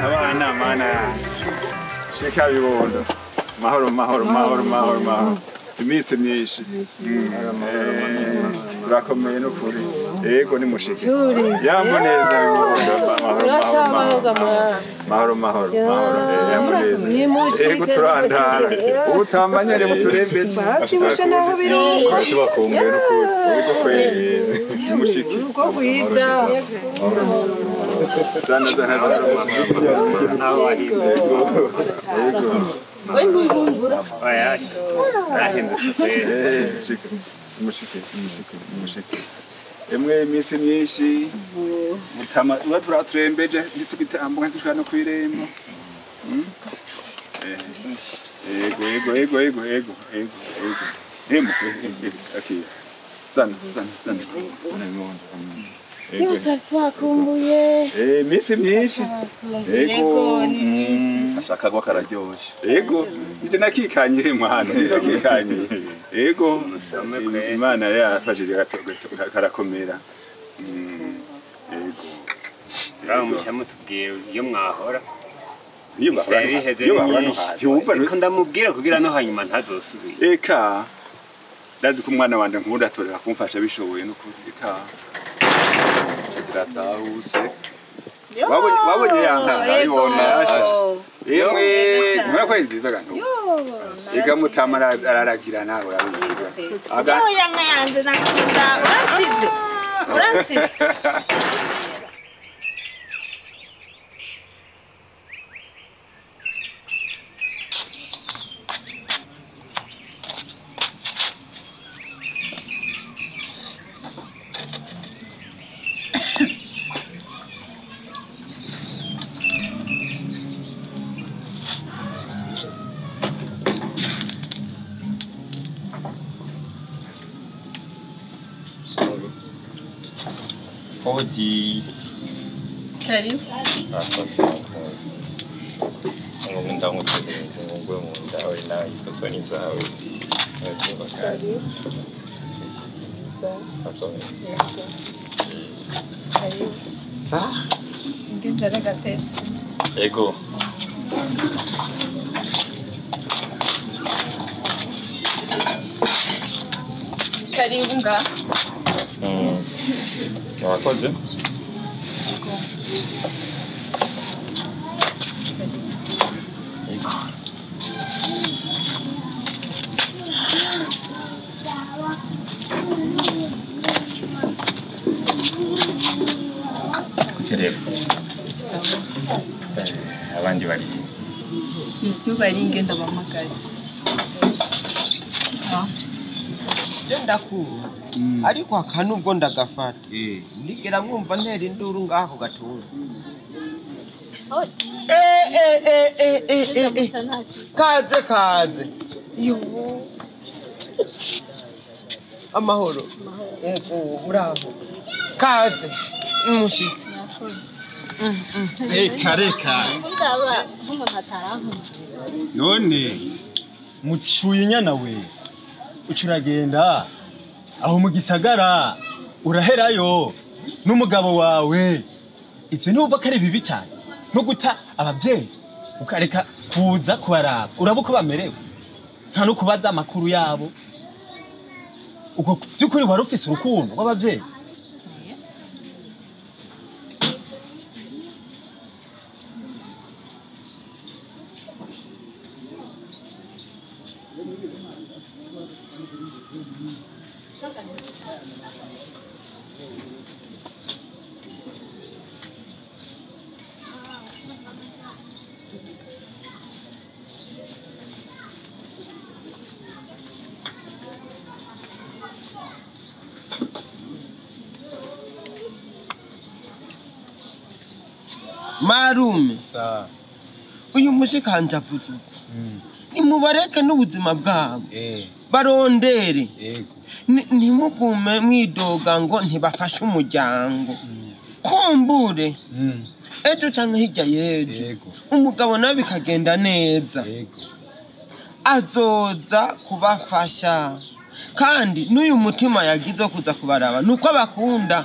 Abana mana shika bibondo mahoro mahoro mahoro mahoro mahoro iminsi myinshi turakomeye n'ukuri yego ni mushike yambo neza bibondo mahoro mahoro mahoro mahoro yambo neza yego turandara ubutamanyere muturembeje babyibushe naho biruko tubakumbuye n'ukuri yego kweri mushike uko kwiza zana zana zana mushike mushike mushike emwe iminsi myinshi mutama uba turaturembeje ntitugitambuka ntitushobora no kw'irembo ego ego ego ego ego ego ego emu okay zana zana zana Yose twakumbuye. Iminsi myinshi. Ego. Ashaka gwa kararyoshe. Ego. Ije nakikanyire mwana, ije nakikanyire. Ego. Imana yafashije karakomera. Ego. Ramushya mutubwiye iyo mwahora. Iyo bahora. Iyo bahora no yumva no ndamubwira kugira no hanyuma ntazosubira. Eka. Ndazi ko umwana wanje nkunda atorera kumfasha bishoboye no eka. Ziratahuse. Wabonye wabonye yanka ndabibona yashashe. Yemwe nkurako nziza kantu. Ega mutama araragira nawe urabona. Aga yanka yanje nakunda uransize. Uransize. Odi. Karibu. Murakoze murakoze. Ngo ndamutegereze ngo ngwe mu nda we nawe izo soni zawe. Urabyumva kandi. Karibu. Sa? Ndinzara gatete. Ego. Karibu nga. Murakoze. Ego. Kuki rero? Sawa. Abandi bari Monsieur bari ngenda bahamagaye. Sawa. Je ndakura ariko aka nubwo ndagafata ndigera mwumva ntera induru ngaho gatunga. Kaze kaze. Yo. Amahoro. Yego muraho. Kaze. Mushi. Reka reka. Ndaba nk'umuntu atarankunda. None mucuye inyana we. Ucuragenda aho mu gisagara uraherayo n'umugabo wawe. Ivyo ntuva ko ari bibi cyane no guta abavyeyi ukareka kuza kubaraba uraba uko bamerewe nta no kubaza amakuru yabo. Uko by'ukuri wari ufise urukundo rw'abavyeyi. Marume uyu mushikanje avuze uko nimubareke n'ubuzima bwabo barondere ntimugume mwidoga ngo ntibafashe umuryango kumbure ejo canke hirya y'ejo umugabo nawe bikagenda neza azoza kubafasha kandi n'uyu mutima yagize wo kuza kubaraba nuko abakunda.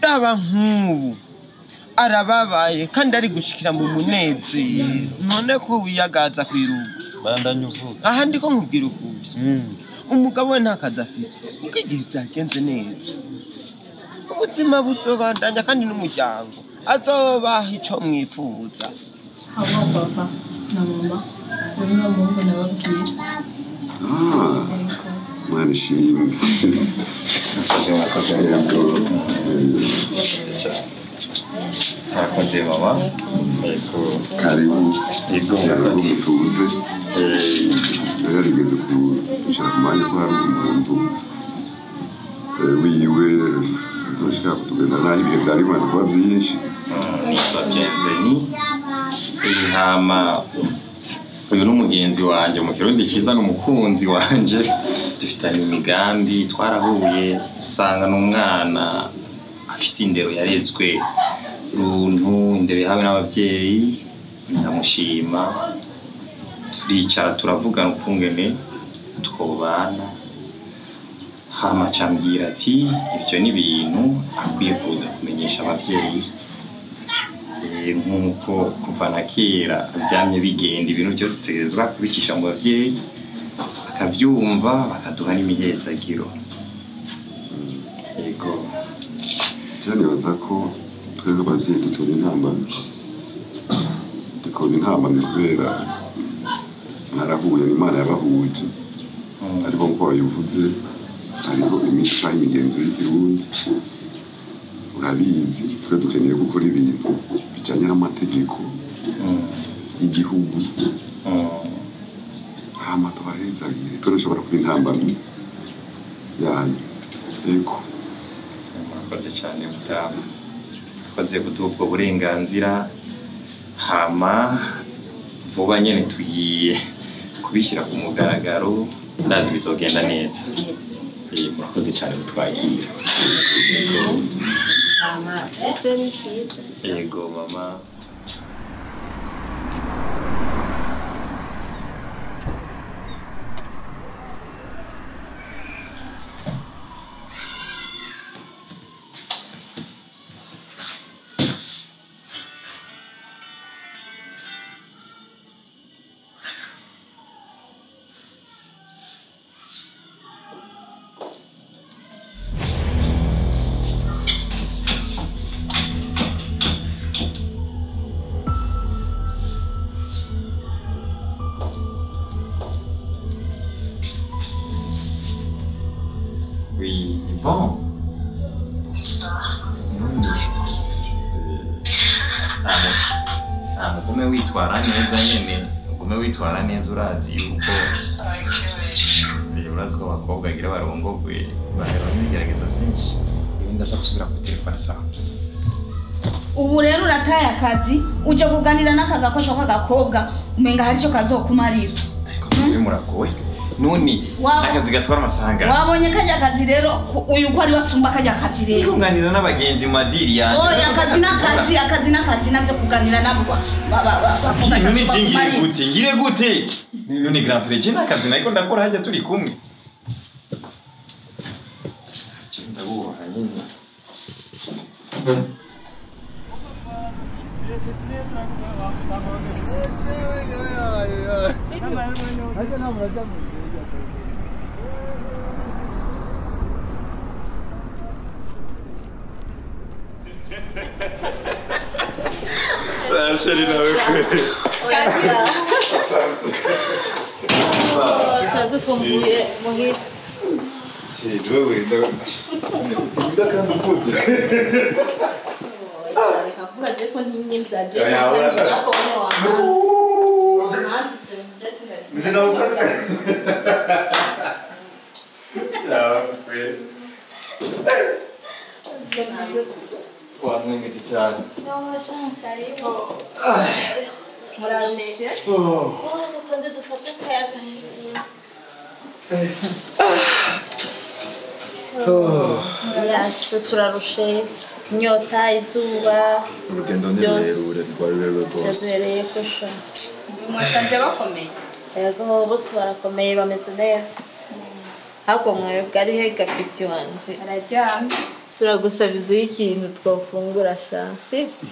Daba nk'ubu arababaye kandi ari gushikira mu munezero none ko wiyagaza kwiruga bandanye uvuga aha ndiko nkubwira ukuri umugabo we nta kazi afise kuko igihe byagenze neza ubuzima buzobandanya kandi n'umuryango azobaha ico mwifuza. Abo papa na mama uyu ni umuhungu nababwira. Mwana ishimwe. Murakoze cyane. Murakoze mama. Karibu. Yego murakoze. Mutuze. Yarigeze kushira ku mwanya ko hari umuntu wiwe azoshika kutugenda naho ibihe byari bimaze kuba byinshi. Nitwa Bienveni. Hama uyu ni umugenzi wanje mu Kirundi cyiza n'umukunzi wanje dufitanye imigambi twarahuye usanga n'umwana afise indero yarezwe runtu indero yahawe n'abavyeyi ndamushima turicara turavugana ukungene twobana hama acambwira ati ivyo ni ibintu akwiye kuza kumenyesha abavyeyi nkuko kuva na kera vyamye bigenda ibintu byose tutegerezwa kubicisha mu bavyeyi bakavyumva bakaduha n'imihezagiro. Yego cyane nibaza ko twebwe abavyeyi dutora intambamyi dukora intambamyi kubera mwarahuye n'Imana yabahuje ariko nkuko wabivuze hariho imico canke imigenzo y'ikirundi urabizi twe dukeneye gukora ibintu bijanye n'amategeko y'igihugu hama tubahezagire turashobora kuba intambamyi yanyu. Yego murakoze cyane mutamu murakoze kuduha ubwo burenganzira hama vuba nyene tugiye kubishyira ku mugaragaro Ndazi bizogenda neza. Murakoze cyane kutwakira. Yego mama. Oui, bon. Ugume witwara neza nyene, ugume witwara neza urazi yuko urazi ko abakobwa agira barongogwe bahera n'ibigeragezo byinshi. Ibi ndaza gusubira ku telefone sawa. Ubu rero urataye akazi uje kuganira n'aka gakosho k'agakobwa umenga hari icyo kazokumarira. Ariko muragoye. Nuni nakazi gatwara amasanga. Wabonye kajya kazi rero uyu ko ari wasumba kajya kazi rero. Kuganira n'abagenzi mu madiri yanjye. Oya akazi n'akazi akazi n'akazi navyo kuganira nabo bavuga. Nuni jingire gute ngire gute. Nuni grand frère je nakazi nako ndakora hajya turi kumwe. Ndabuha nyine. Chérie nawe kweli. Sadukumbuye muhira. Chérie wewe ndakunda kandi ukuze. Wamwengeje cyane. Murarushe. Tonde dufate akayaga. Yacu turarushe inyota izuba. Urugendo ni rurerure rwari rurerure rwose. Rurerure kosha. Mwasanze bakomeye. Yego bose barakomeye bameze neza. Ahubwo mwebwe ari he gapiti wanje? Araryamye. Turagusaba ikintu twofungura sha, sibyo?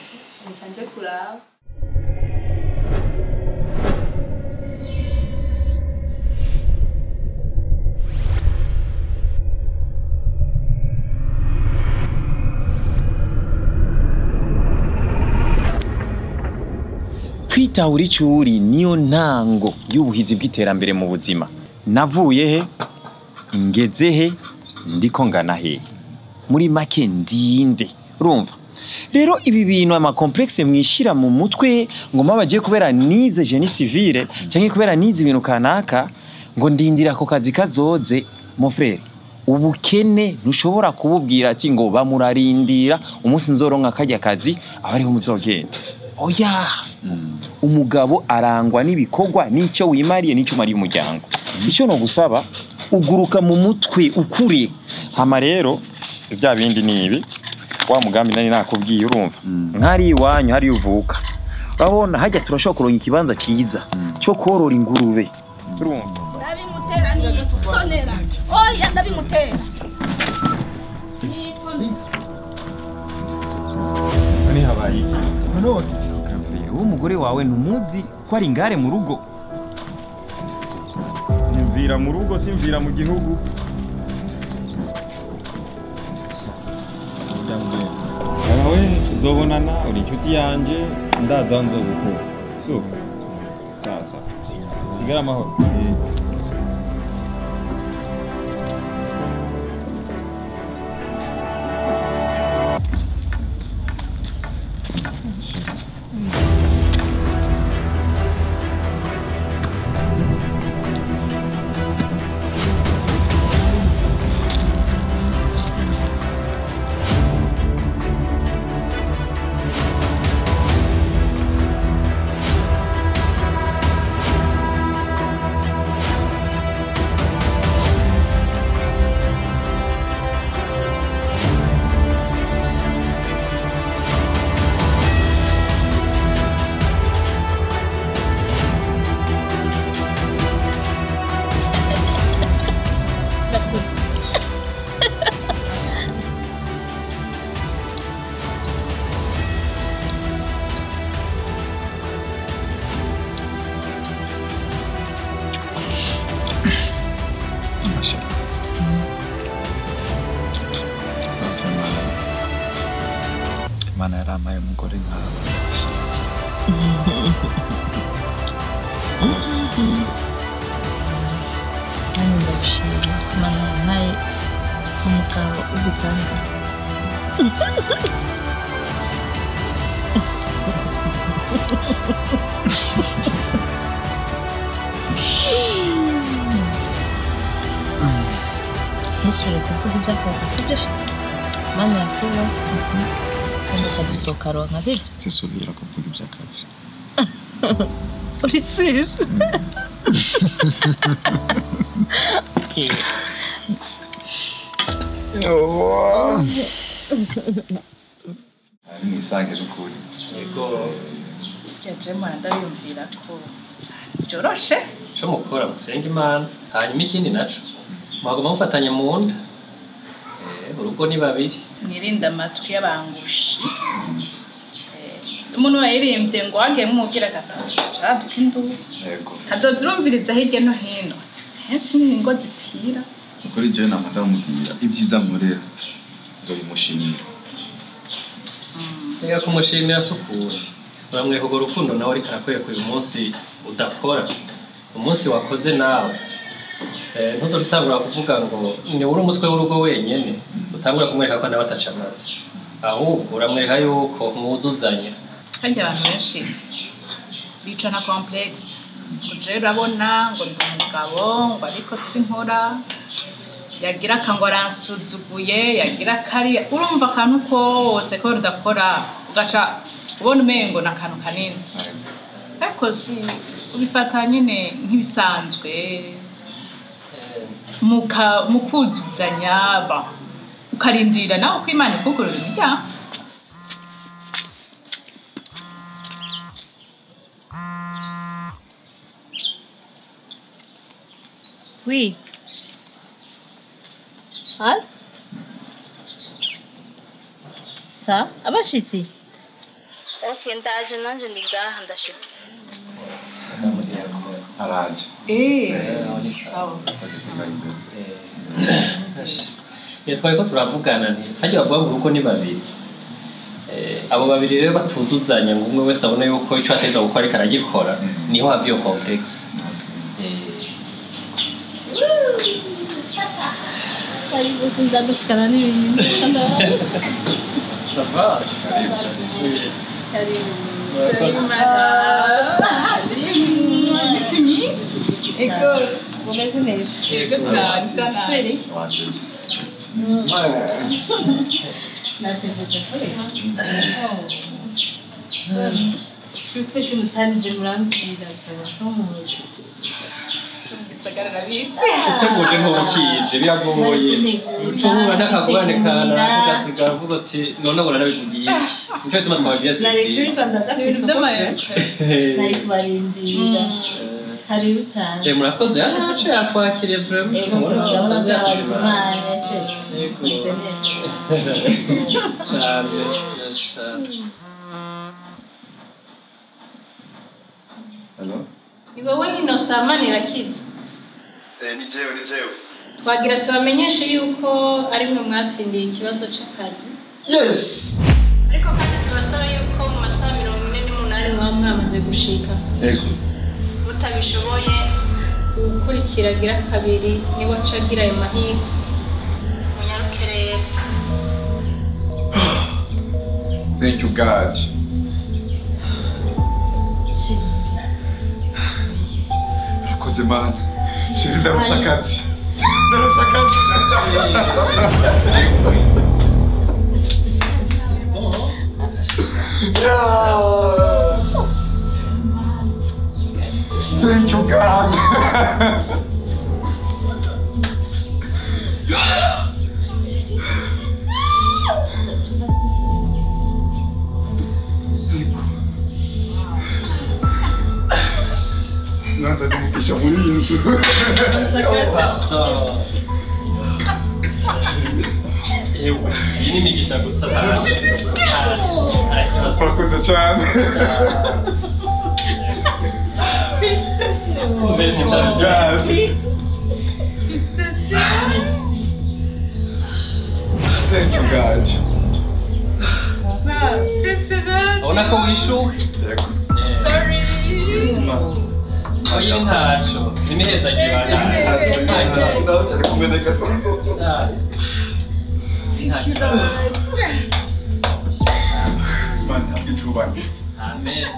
Reka nje kuraba. Kwitahura ico uri niyo ntango y'ubuhizi bw'iterambere mu buzima. Navuye he, ngeze he, ndiko ngana hehe. Muri make ndinde. Urumva? Rero ibi bintu ama complexe mwishira mu mutwe ngo mama bagiye kubera nize génie civile cyangwa kubera nize ibintu kanaka ngo ndindira ko kazi kazoze. Mon frère, ubukene ntushobora kububwira ati ngo bamurarindira umunsi nzoronka kajya kazi abariho muzogenda. Oya, umugabo arangwa n'ibikorwa n'icyo wimariye n'icyo umariye umuryango. Icyo no gusaba uguruka mu mutwe ukuri. Hama rero bya bindi ni ibi wa mugambi nani nakubwiye urumva. Nkari iwanyu hari uvuka. Urabona hajya turashobora kuronka ikibanza cyiza cyo korora ingurube. Urumva. Ndabimutera ni isonera. Oya ndabimutera. Ni isonera. Nani habaye? None wagize uwo mugore wawe ntumuzi ko ari ingare mu rugo. Nimvira mu rugo simvira mu gihugu. Nawe tuzobonana uri inshuti yanje ndaza nzogukura. So sasa sigara amahoro. Imana yarampaye umugore nkawe. Rwose. Nanjye ndagushima Imana yampaye umugabo w'igitangaza. Ntusubire kuvuga iby'akazi sibyo se? Imana yakuba kandi akazi uzokaronka sibyo? Sisubira kuvuga iby'akazi. Uri sûr? Okay. Ari mwisange n'ukuri. Yego. Yaje mpora ndabiyumvira ko byoroshe. Ico mukora musenge Imana, hanyuma ikindi naco mwaguma mufatanye mu nda. Urugo ni babiri. Mwirinde amatwi y'abangushi. Umuntu wayirimbye ngo wange mumubwira gatatu caraduka induru. Yego. Kazoza urumviriza hirya no hino. Henshi ni ingo zipfira. Ukuri jewe nama ndamubwira ibyiza nkorera nzobimushimira. Reka kumushimira sukura. Uramwereka urwo rukundo nawe ariko arakwereka uyu munsi udakora. Umunsi wakoze nawe. Ntuzoca utangura kuvuga ngo ni uri umutwe w'urugo wenyene, utangura kumwereka ko nawe atacamatse. Ahubwo uramwereka yuko mwuzuzanya. Harya abantu benshi bica na complexe. Ngo jewe urabona ngo ndi umugabo ngo ariko sinkora. Yagira akango aransuzuguye, yagira kariya, urumva akantu kose ko udakora ugaca ubona umengo ni akantu kanini. Ariko si ubifata nyine nk'ibisanzwe mukuzuzanya ba ukarindira nawe ko Imana ikugurura imiryango. Oui. Al? Sa? Abashitsi? Okay, ndaje nanje ndi ngaha ndashitse. Araje. Sawa. Twari ko turavugana nti hajya bavuga ngo urugo ni babiri. Abo babiri rero batuzuzanya ngo umwe wese abone yuko ico ateza gukora ariko aragikora, niho hava iyo complexe. Karibu sinzagushikana n'ibintu. Ça va? Karibu. Imisi myinshi. Ego. Mumeze neza. Ego cyane isa nabi. Nategereje kureba. Twese mutanije murambwira tumuzi. Gisagara rabitse. Uteguje nk'ubukije biragoye. Ucubura n'akagurane kana ugasigara uvuga uti none ngo narabivugiye iki. Nico gituma twababwiye surprise. Ibintu by'amayeri. Nari kubarindira. Karibu cyane. Murakoze yacu yatwakiriye vraiment. Musanze yatuzimanye. Yego. Cyane. Hello? Ni wowe Innocent Manirakiza. Ni jewe, ni jewe. Twagira tubamenyeshe yuko ari mwe mwatsindiye ikibazo c'akazi. Yes! Ariko kandi tubasaba yuko mu masaha 48 mwaba mwamaze gushika. Yego. Mutabishoboye ukurikira agira kabiri niwe aca agira ayo mahirwe. Munyaruke rero. Thank you God. Urakoze Mana. Chérie ndaronse akazi. Ndaronse akazi. Yeah. Thank you God. Nanza ndumugisha muri iyi nzu. Ewe, iyi ni imigisha gusa. Urakoze cyane. Félicitations. Félicitations. Félicitations. Thank you God. Félicitations. Ubona ko wishuwe. Sorry. Oya ntaco. Nimihezagiro. Ndaho cyari kumeneka. Thank you Lord. Imana ihabwe icubahiro. Amen.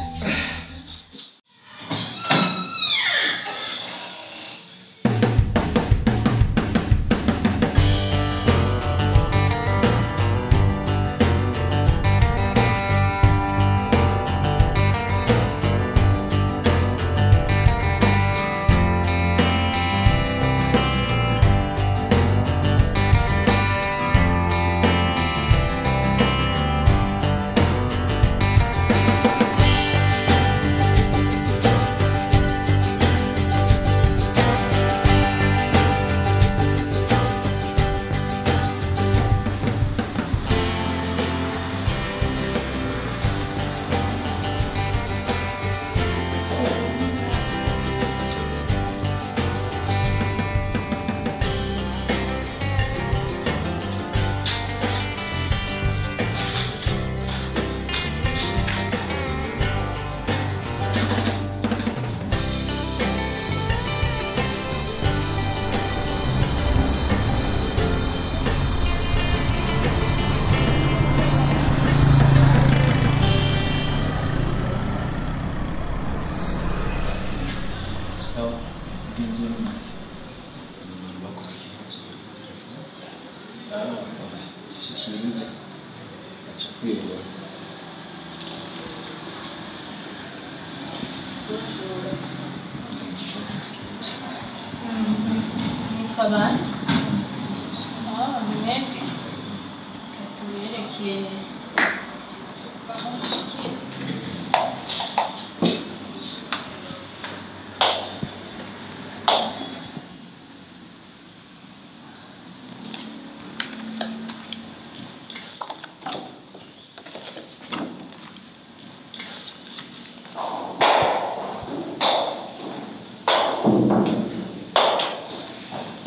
Sawa, mugenzi we n'umwe. Abantu bakoze ikibazo kuri telefone. Ishikiye aca kwiyobora. Nitwa bande? Oh, mwebwe. Reka tubereke aho mushikiye.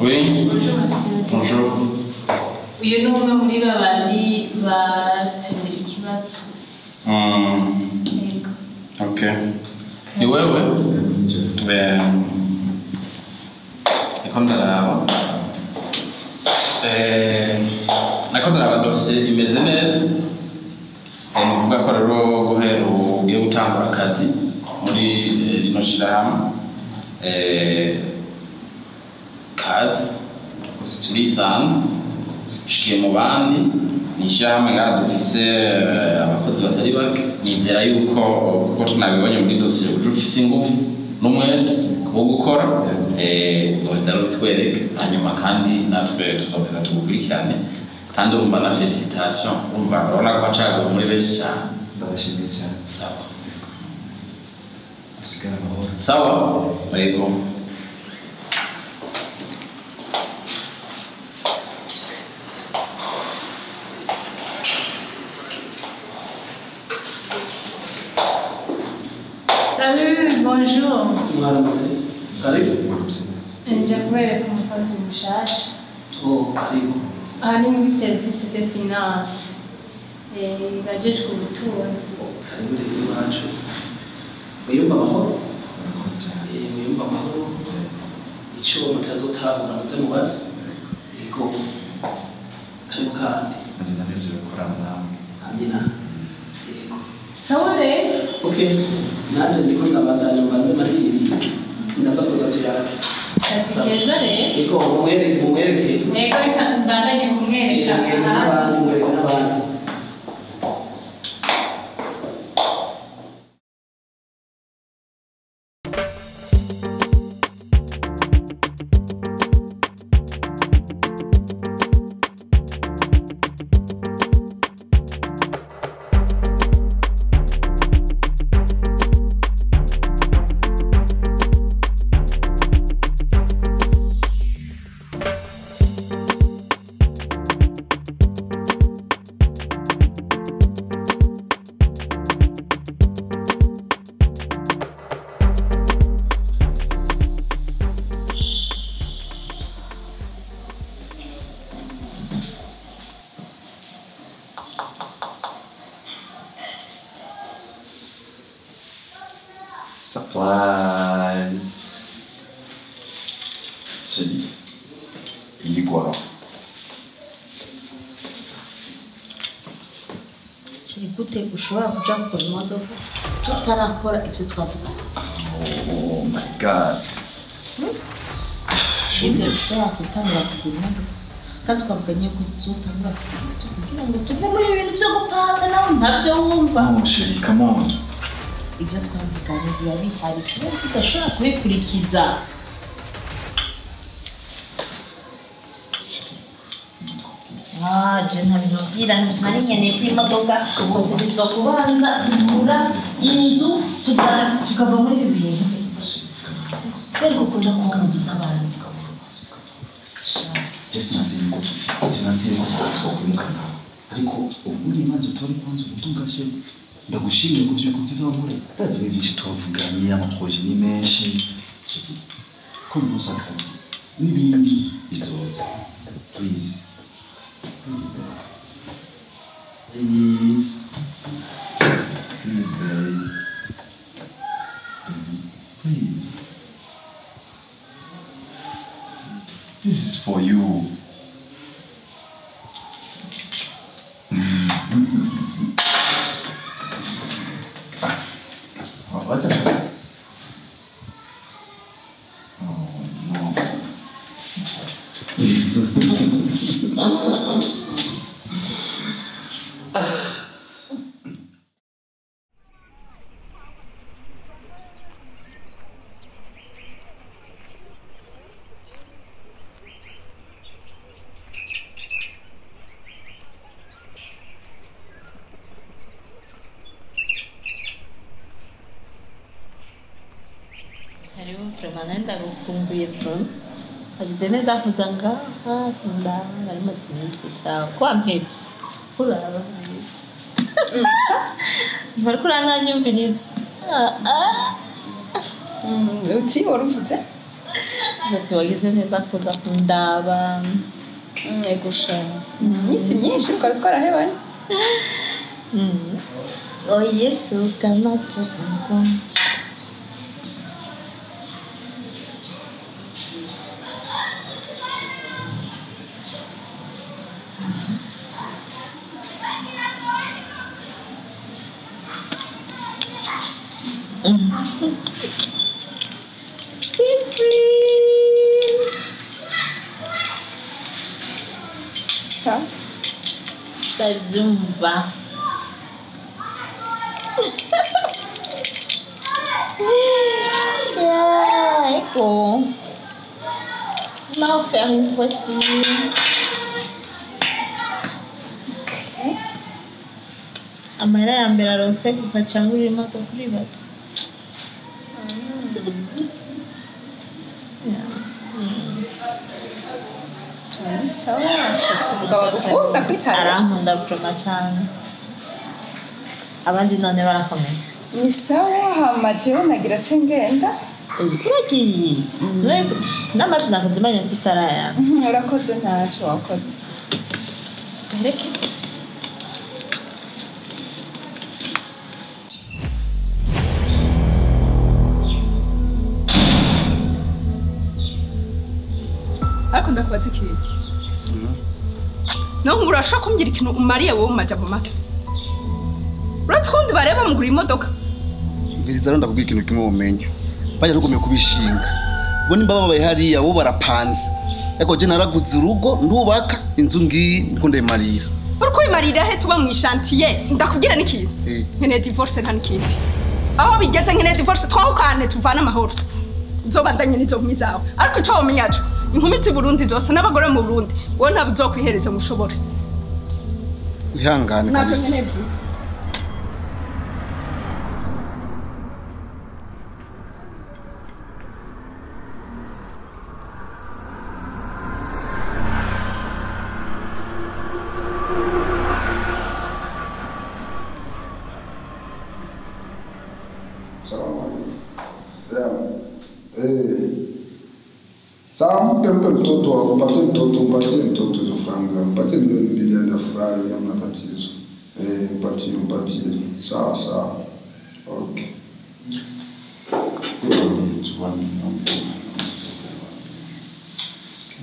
Oui. Bonjour, monsieur. Bonjour. Uyu ni umwe muri babandi batsindira ikibazo. Yego. Ok. Ni wewe? Niko ndaraba. Nako ndaraba dosiye imeze neza. Ni ukuvuga ko rero guhera ubu ugiye gutangura akazi muri rino shirahamwe. Kazi turisanze ushikiye mu bandi ni ishyirahamwe ngaha dufise abakozi batari bake nizera yuko kuko tunabibonye muri dosiye uje ufise ingufu n'umwete wo gukora uzoheza rero utwereke hanyuma kandi natwe tuzoheza tugukurikirane kandi urumva na felicitation urumva urabona ko wacaguwe muri benshi cyane Ndabashimiye cyane. Sawa. Musigare amahoro. Sawa yego. Salut, bonjour. Mwaramutse. Karibu. Nje kubereka umukozi mushasha. Oh, karibu. Aha ni muri service de finance. Bajejwe ubutunzi. Karibu rero iwacu. Mwiyumva amahoro? Mwiyumva amahoro. Icyo mutazotahura muze mubaze. Yego. Karibu kandi. Nanjye ndanezerewe gukorana namwe. Amina. Yego. Sawa rero. Okay. Nanjye ndiko ndabandanya mbanze mariri. Ndaza kuza tuyake. Kazi keza rero. Yego, mumwereke mumwereke. Yego, reka mbandanye kumwereka. N'abandi mwereke n'abandi. Surprise. Chérie, yigwa. Chérie, gute ushobora kuja kugura imodoka tutarakora ibyo twavugana? Oh my God. Ibyo bishobora gutangura kugura imodoka kandi twavuganye ko tuzotangura kugura inzu kugira ngo tuve muri ibi bintu byo gupanga, nawe ntabyo wumva. No, chérie, come on. Ibyo twavuganye biba bihari kubera ko udashobora kubikurikiza. Ah, je ntabinubwira nari nkeneye by'imodoka, ubwo kubisaba kubanza kugura inzu tukava muri ibi bintu. Kubera ko ukunda kuba mu nzu z'abandi. Je sinasi yuko twakwimukana, ariko ubu imanza utore kwanza ubutunga chérie. Ndagushimiye ku byo byiza wankoreye. Ndazi ni byinshi twavuganye, amaproje ni menshi. Ko ntuzi akazi n'ibindi bizoza. Please. Please, babe. Please. Please, babe. Please. This is for you. Oh, what's up? Oh, no. Karibu vraiment ndagukumbuye vraiment. Wagize neza kuza ngaha ndaba bari maze iminsi sha ko wampevye uraba ntibariko urananyumviriza. Uti waruvuze ati wagize neza kuza kundaba. Ego sha, iminsi myinshi twari twarahebanye. Oh Yesu kanatse kuzo. Sa ndavyumva. Yeah, ego. On m'a offert une voiture. Okay. Amahera ya mbere aronse gusa cyangwa urimo uribatse. Sawa, umugabo agukunda kwitanga. Arankunda vraiment cyane. Abandi none barakomeye. Ni sawa, hama jewe nagira ce ngenda. Uragiye? N'amazi nakuzimanye kutaraya. Urakoze ntaco wakoze. Gareketse. Ariko ndakubaza ikintu. No urashaka kumbwira ikintu umariye wowe mu majambo make? Uretse ko bareba mugura imodoka. Mbiriza rero ndakubwira ikintu kimwe womenya. Bajya rugomye kubishinga. Bo nimba babaye hariya bo barapanze. Ariko je naraguze urugo ndubaka inzu ngiyi ndiko ndayimarira. Uriko uyimarira he tuba mu ishantiye? Ndakubwira n'ikintu. Nkeneye divorce nta n'ikindi. Aho bigeze nkeneye divorce twahukane tuvane amahoro. Uzobandanye n'izo nkumi zawe. Ariko ico womenya co, inkumi z'i Burundi zose n'abagore mu Burundi, wowe ntabwo uzokwihereza ngo ushobore. Wihangane kabisa. Sawa, mpe mtoto wako, mpatie mtoto hizo franga, mpatie 2 milioni atafurahi, hamna tatizo. Mpatie. Sawa sawa. Okay.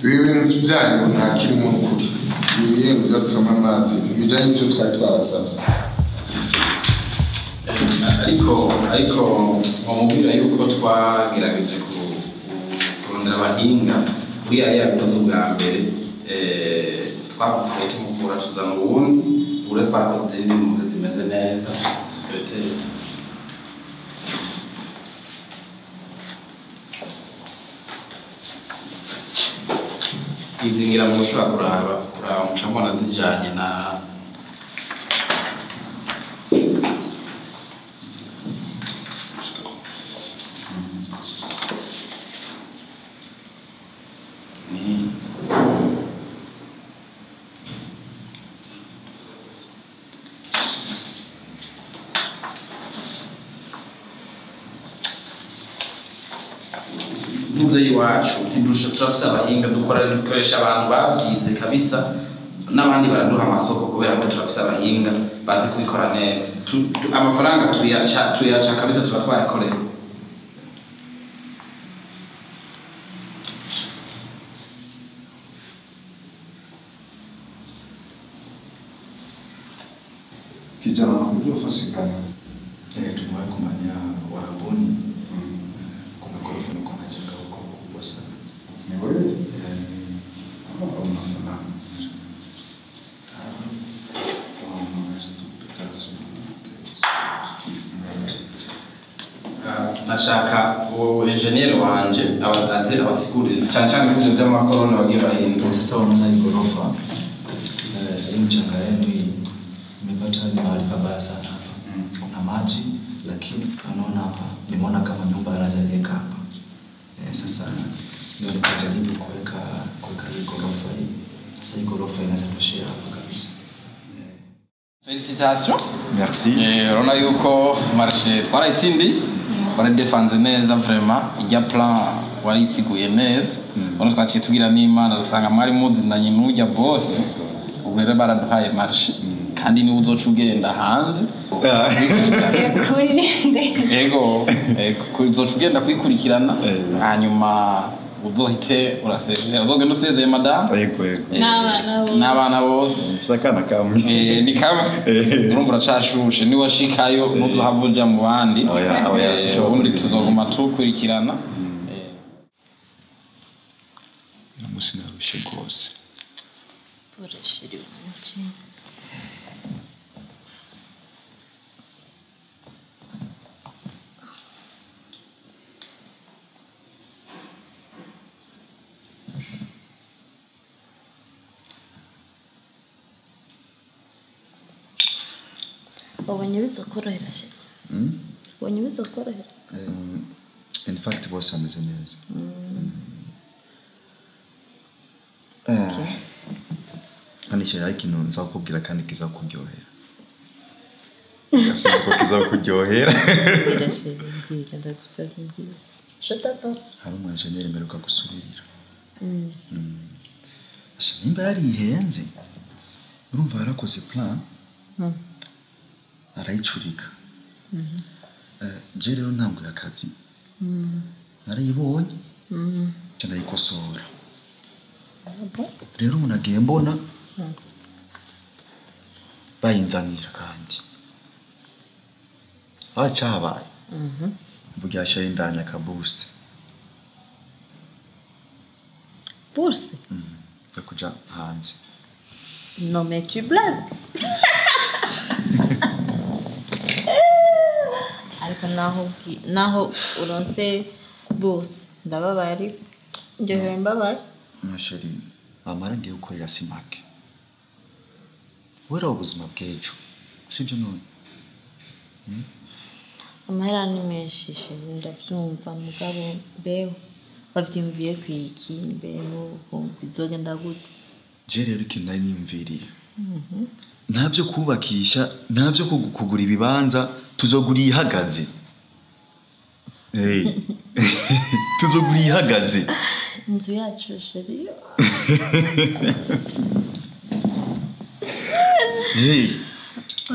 Ibi bintu byanyu nta kirimo ukuri. Ibi bintu byasitoma amazi ntibijyanye n'ibyo twari twabasabye. Ariko wamubwira yuko twagerageje kurondera abahinga uriya yabikoze ubwa mbere, twavuye tumukura tuzana uwundi. Ubu rero twarakoze izindi muze zimeze neza secrétaire. Izi ngira ngo mushobora kuraba muca mbona zijanye na ntuze iwacu ntidusha turafise abahinga dukora dukoresha abantu babyize kabisa n'abandi baraduha amasoko kubera ko turafise abahinga bazi kubikora neza. Amafaranga tuyaca kabisa tuba twarakoreye. Kijana, unajua fasi gani? Tumewahi kumanya Warabuni. Kuna ghorofa nilikuwa najenga huko kubwa sana. Ni wewe? Au unafanana? Nashaka uwo engineer wanje abaze abasigurire cyane cyane ibyo by'amakorona bagiye bahindura. Sasa unaona hii ghorofa hii mchanga yenu hii imepata ni mahali pabaya sana hapa. Kuna maji lakini unaona hapa nimeona kama nyumba anajengeka hapa. Sasa ndio nikajaribu kuweka hii ghorofa hii. Sasa hii ghorofa inaweza toshea hapa kabisa. Félicitations. Merci. Urabona yuko marché twarayitsindi waradefanze neza vraiment ijya plan warayisiguye neza. Urabona twaciye tugira n'Imana dusanga mwari muzinanye n'ujya boss. Ubu rero baraduhaye marché kandi niwe uzoca ugenda hanze. Yego, uzoca ugenda kwikurikirana hanyuma uzohite urasezera uzogenda usezeye madame. Yego yego. N'abana bose. Sakana kamwe. Ni kamwe. Urumva uracashushe ni washikayo ntuzohava uja mu bandi. Oya oya ubundi tuzoguma tukurikirana. Uyu munsi narushe rwose. Pore chéri wanje. Wabonye bizokorohera chéri? Wabonye bizokorohera? In fact bose bameze neza. Kandi chéri hari ikintu nzakubwira kandi kizakuryohera. Sinzi ko kizakuryohera. Mbwira chéri, mbwira ndagusabye mbwira. Je t'attends. Hari umu engineer mperuka gusubirira. Nimba yarihenze urumva yarakoze plan arayicurika. Je rero ntabwo yakazi narayibonye nca ndayikosora. Rero ubu nagiye mbona bayinzanira kandi acabaye burya yashaye akabuse Bourse? Yo kuja hanze. Non mais tu blagues. Ariko naho uronse bourse ndababaye ariko ndyohewe mbabaye. Ma chérie, amara ngiye gukorera si make. Wera ubuzima bw'ejo sibyo none? Amahera ni menshi chérie ndabyumva mugabo mbeho bavyumviye kwiki mbeho bizogenda gute? Je rero ikintu nari niyumviriye ntavyo kubakisha ntavyo kugura ibibanza tuzogura ihagaze. Tuzogura ihagaze. Inzu yacu chérie.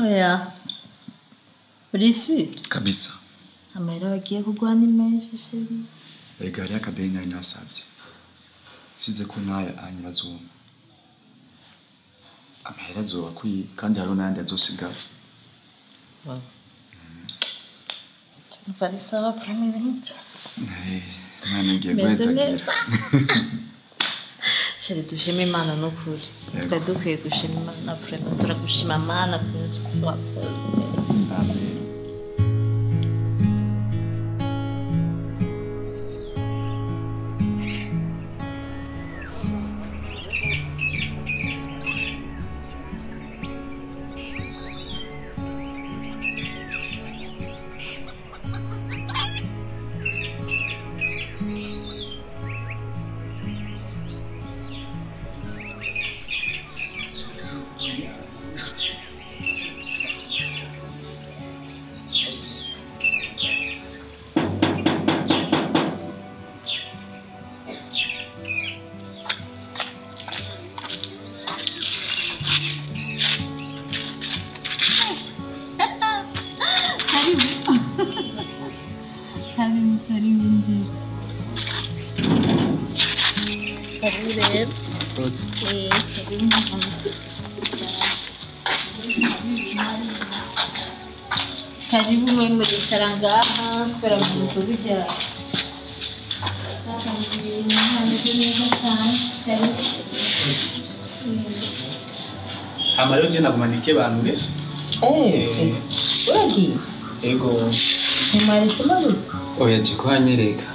Oya. Uri sûr? Kabisa. Amahera bagiye kuguha ni menshi chéri. Erega hariho akadeni nari nasavye. Size ko n'aya anyira azuma. Amahera azoba akwiye kandi hariho n'ayandi azosigara. Wow. Umva sawa vraiment ibintu byose. Imana igiye Meze guhezagira. neza. Chéri dushime Imana n'ukuri. Twari dukwiye gushima Imana vraiment turagushima Mana ku bintu byose wakoze. Amen. Karibu. Karibu, karibu njira. Karibu rero. Karibu mu nzu. Karibu mwe muricara ngaha kubera mu nzu burya hameze neza cyane. Karibu. Hama rero je naguma nikebanure. Uragiye? Ego. Ntimwaretse gute? Oya je kuhanyereka.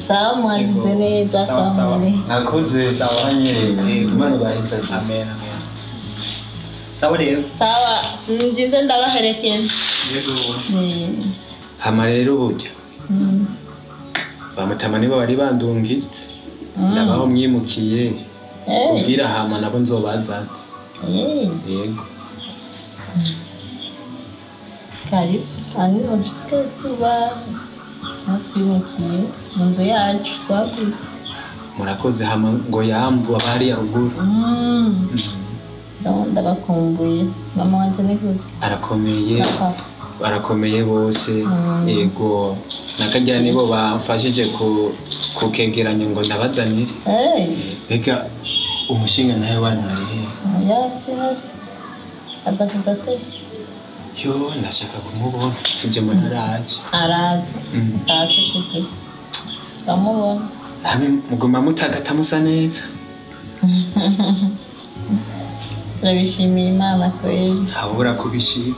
Sawa mwagize neza Sawa, sawa. kwa Nakoze sawa hanyereka. Imana ibahezagire. Amen, amen. Sawa rero. Sawa, sinzinze ndabaherekeza. Yego. Hama rero burya bamutama nibo bari bandungitse. Ndabaho mwimukiye. Kubwira hama nabo nzobazana. Yego. Karibu. Hanyuma dusigaye tuba aho twimukiye mu nzu yacu twagutse. Murakoze hama ngo yambu abari ya ruguru. Ndabakumbuye. Mama wanje ni gute? Arakomeye. Papa. Barakomeye bose. Yego. Nakarya nibo bamfashije ku kukegeranya ngo ndabazanire. Mbega umushinga nawe wanyu ari he? Oya sihari. Aza kuza atevye. Yo ndashaka kumubona. Sije mbona araje. Araza. Atevye gusa. Uramubona. Namwe muguma mutagata musa neza. Turabishimiye Imana kweli. Ntawubura kubishima.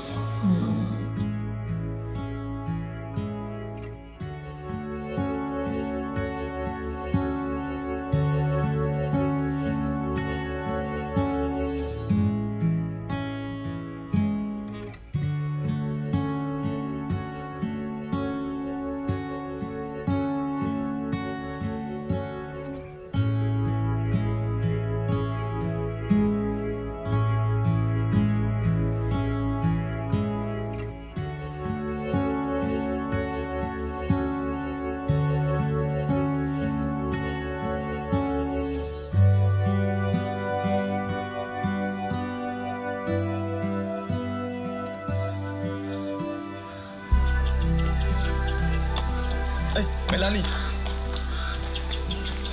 Hey, Melanie.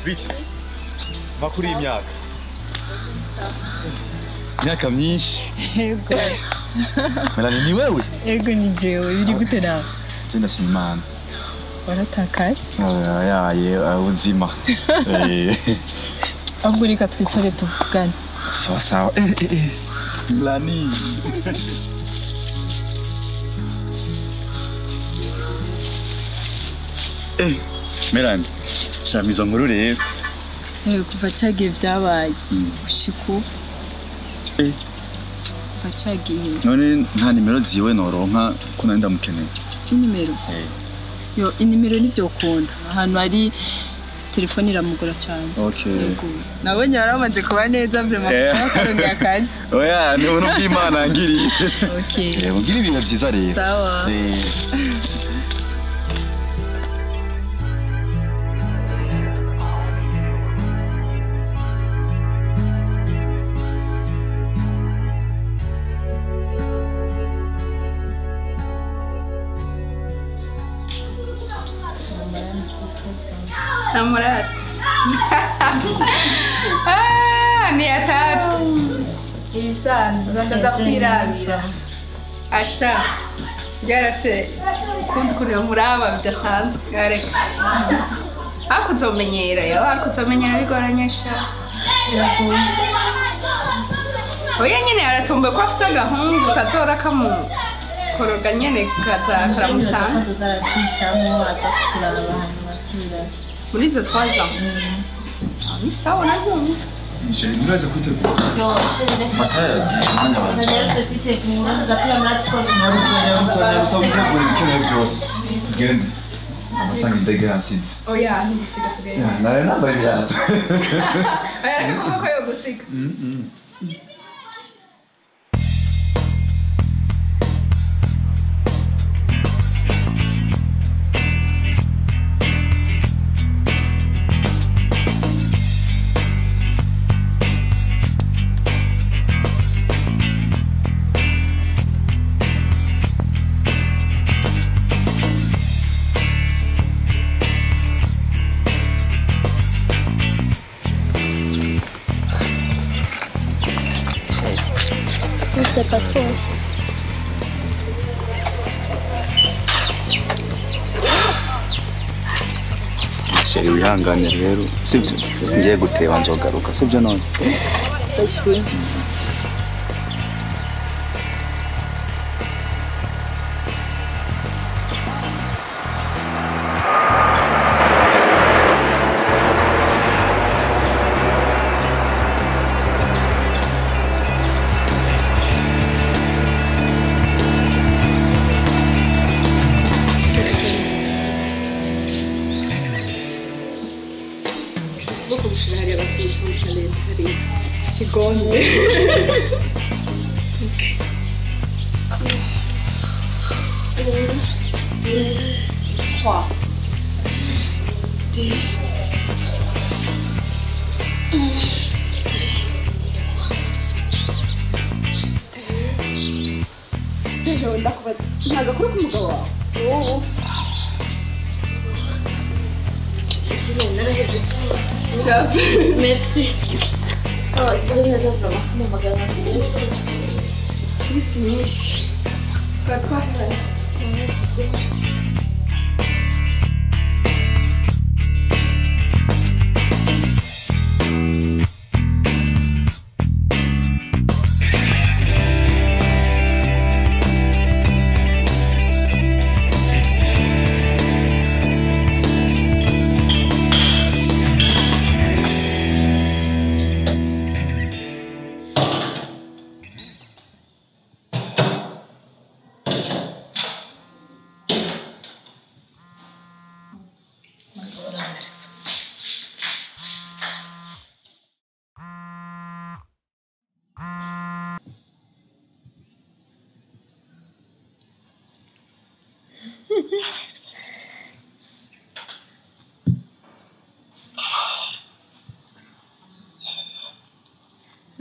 Vite. Makuru y'imyaka. Imyaka myinshi. Yego. Melanie ni wewe? Yego ni jewe. Biri gute nawe? Je ndashima Imana. Waratakaye? Yaye, ubuzima. Ahubwo reka twicare tuvugane. Sawa sawa. Melanie. Melanie, shama izo nkuru rero. Kuva cagihe vyabaye. Gushika ubu. Kuva cagihe. None nta nimero ziwe noronka ko nari ndamukeneye. Inimero? Yo, inimero nivyo ukunda. Ahantu hari telefone iramugora cyane. Okay. Nabonye waramaze kuba neza vraiment kuronka akazi. Oya, ni ubuntu bw'Imana ngiriye. Okay. Ngira ibintu vyiza rero. Sawa. Nta morale. Ah, ni atari. Ibisanzwe ndaza kwirabira. Asha. Byarase ukundi kureba muraba bidasanzwe areka. Ariko uzomenyera yo, ariko uzomenyera bigoranye sha. Oya nyene aratomboye ko afise agahungu kazora kamukoroga nyene kaza karamusanga. Muri izo 3 ans. Ni sawa na ntumva. Chérie, nuraza kwitegura. Amasaha yagiye umwanya wanje. Nyarutsa witegura ibikenewe byose. Tugende. Amasanga indege yansize. Oya, ntigusiga tugende. Nari nambaye ibirato. Oya, reka kuvuga ko yogusiga. Passport. Chérie wihangane rero sibyo singiye guteba nzogaruka sibyo none. Okay. Kigonde. Okay. 1, 2, 3. 2, 1, 2, 3. Ndakubaza ntabwo kuri kumugabo wawe. Merci. Iminsi myinshi twaba twahebanye.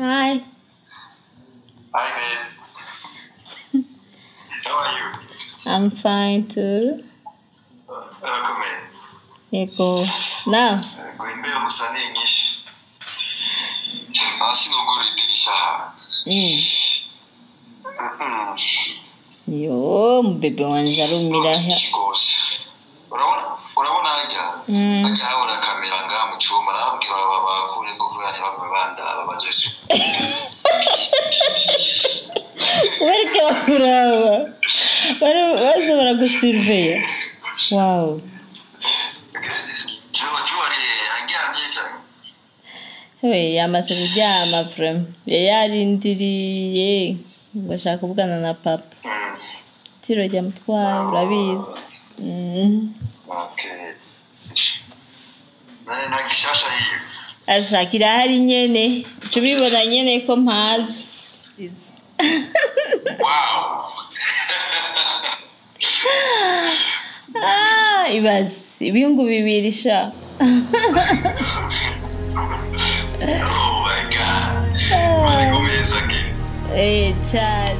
Hi. Hi, babe. How are you? I'm fine too. Urakomeye. Yego. Now. Ngo imbeho gusa ni nyinshi. Hasi nugura idirisha ha. Yo, mbebe wanje arumira. Gose. Urabona hajya? Hajya habura kamera ngaha mu cyumba arabwira bakure ko kubera ntibagume bandaba bazosi. Bariko bakuraba. Baza baragusurveya. Wow. We yamaze kuryama vraiment. Yarindiriye ngo ashaka kuvugana na papa. Tiro ryamutwaye urabizi. Okay. Nane nta gishasha hiyo. Ashaka irahari nyene. Tubibona nyene ko mpazi. Wow. Ah, ibaze ibihungu bibiri sha. Oh my God. Bari kumeza ki. Cyane.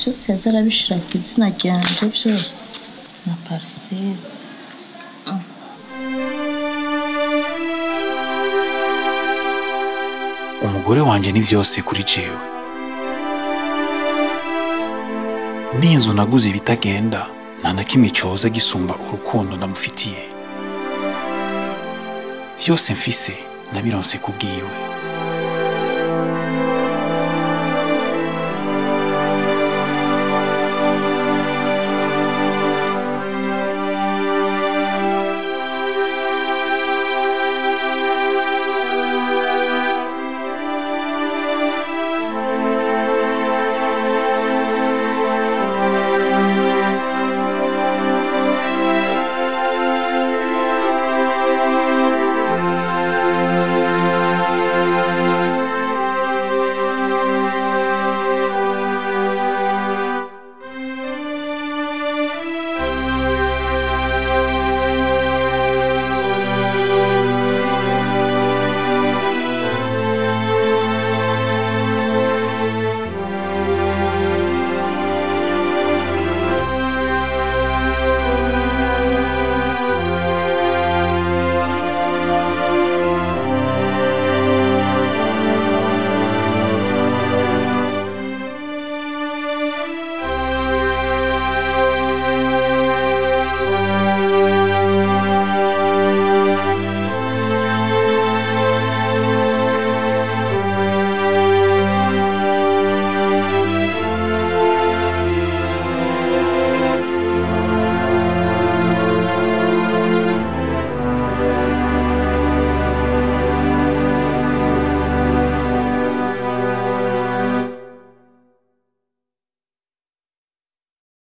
Byose yaza arabishira ku izina ryanje byose na parcelle. Umugore wanje ni vyose kuri jewe. N'inzu naguze ibitagenda, nta na kimwe coza gisumba urukundo ndamufitiye. Vyose mfise nabironse kubwiwe.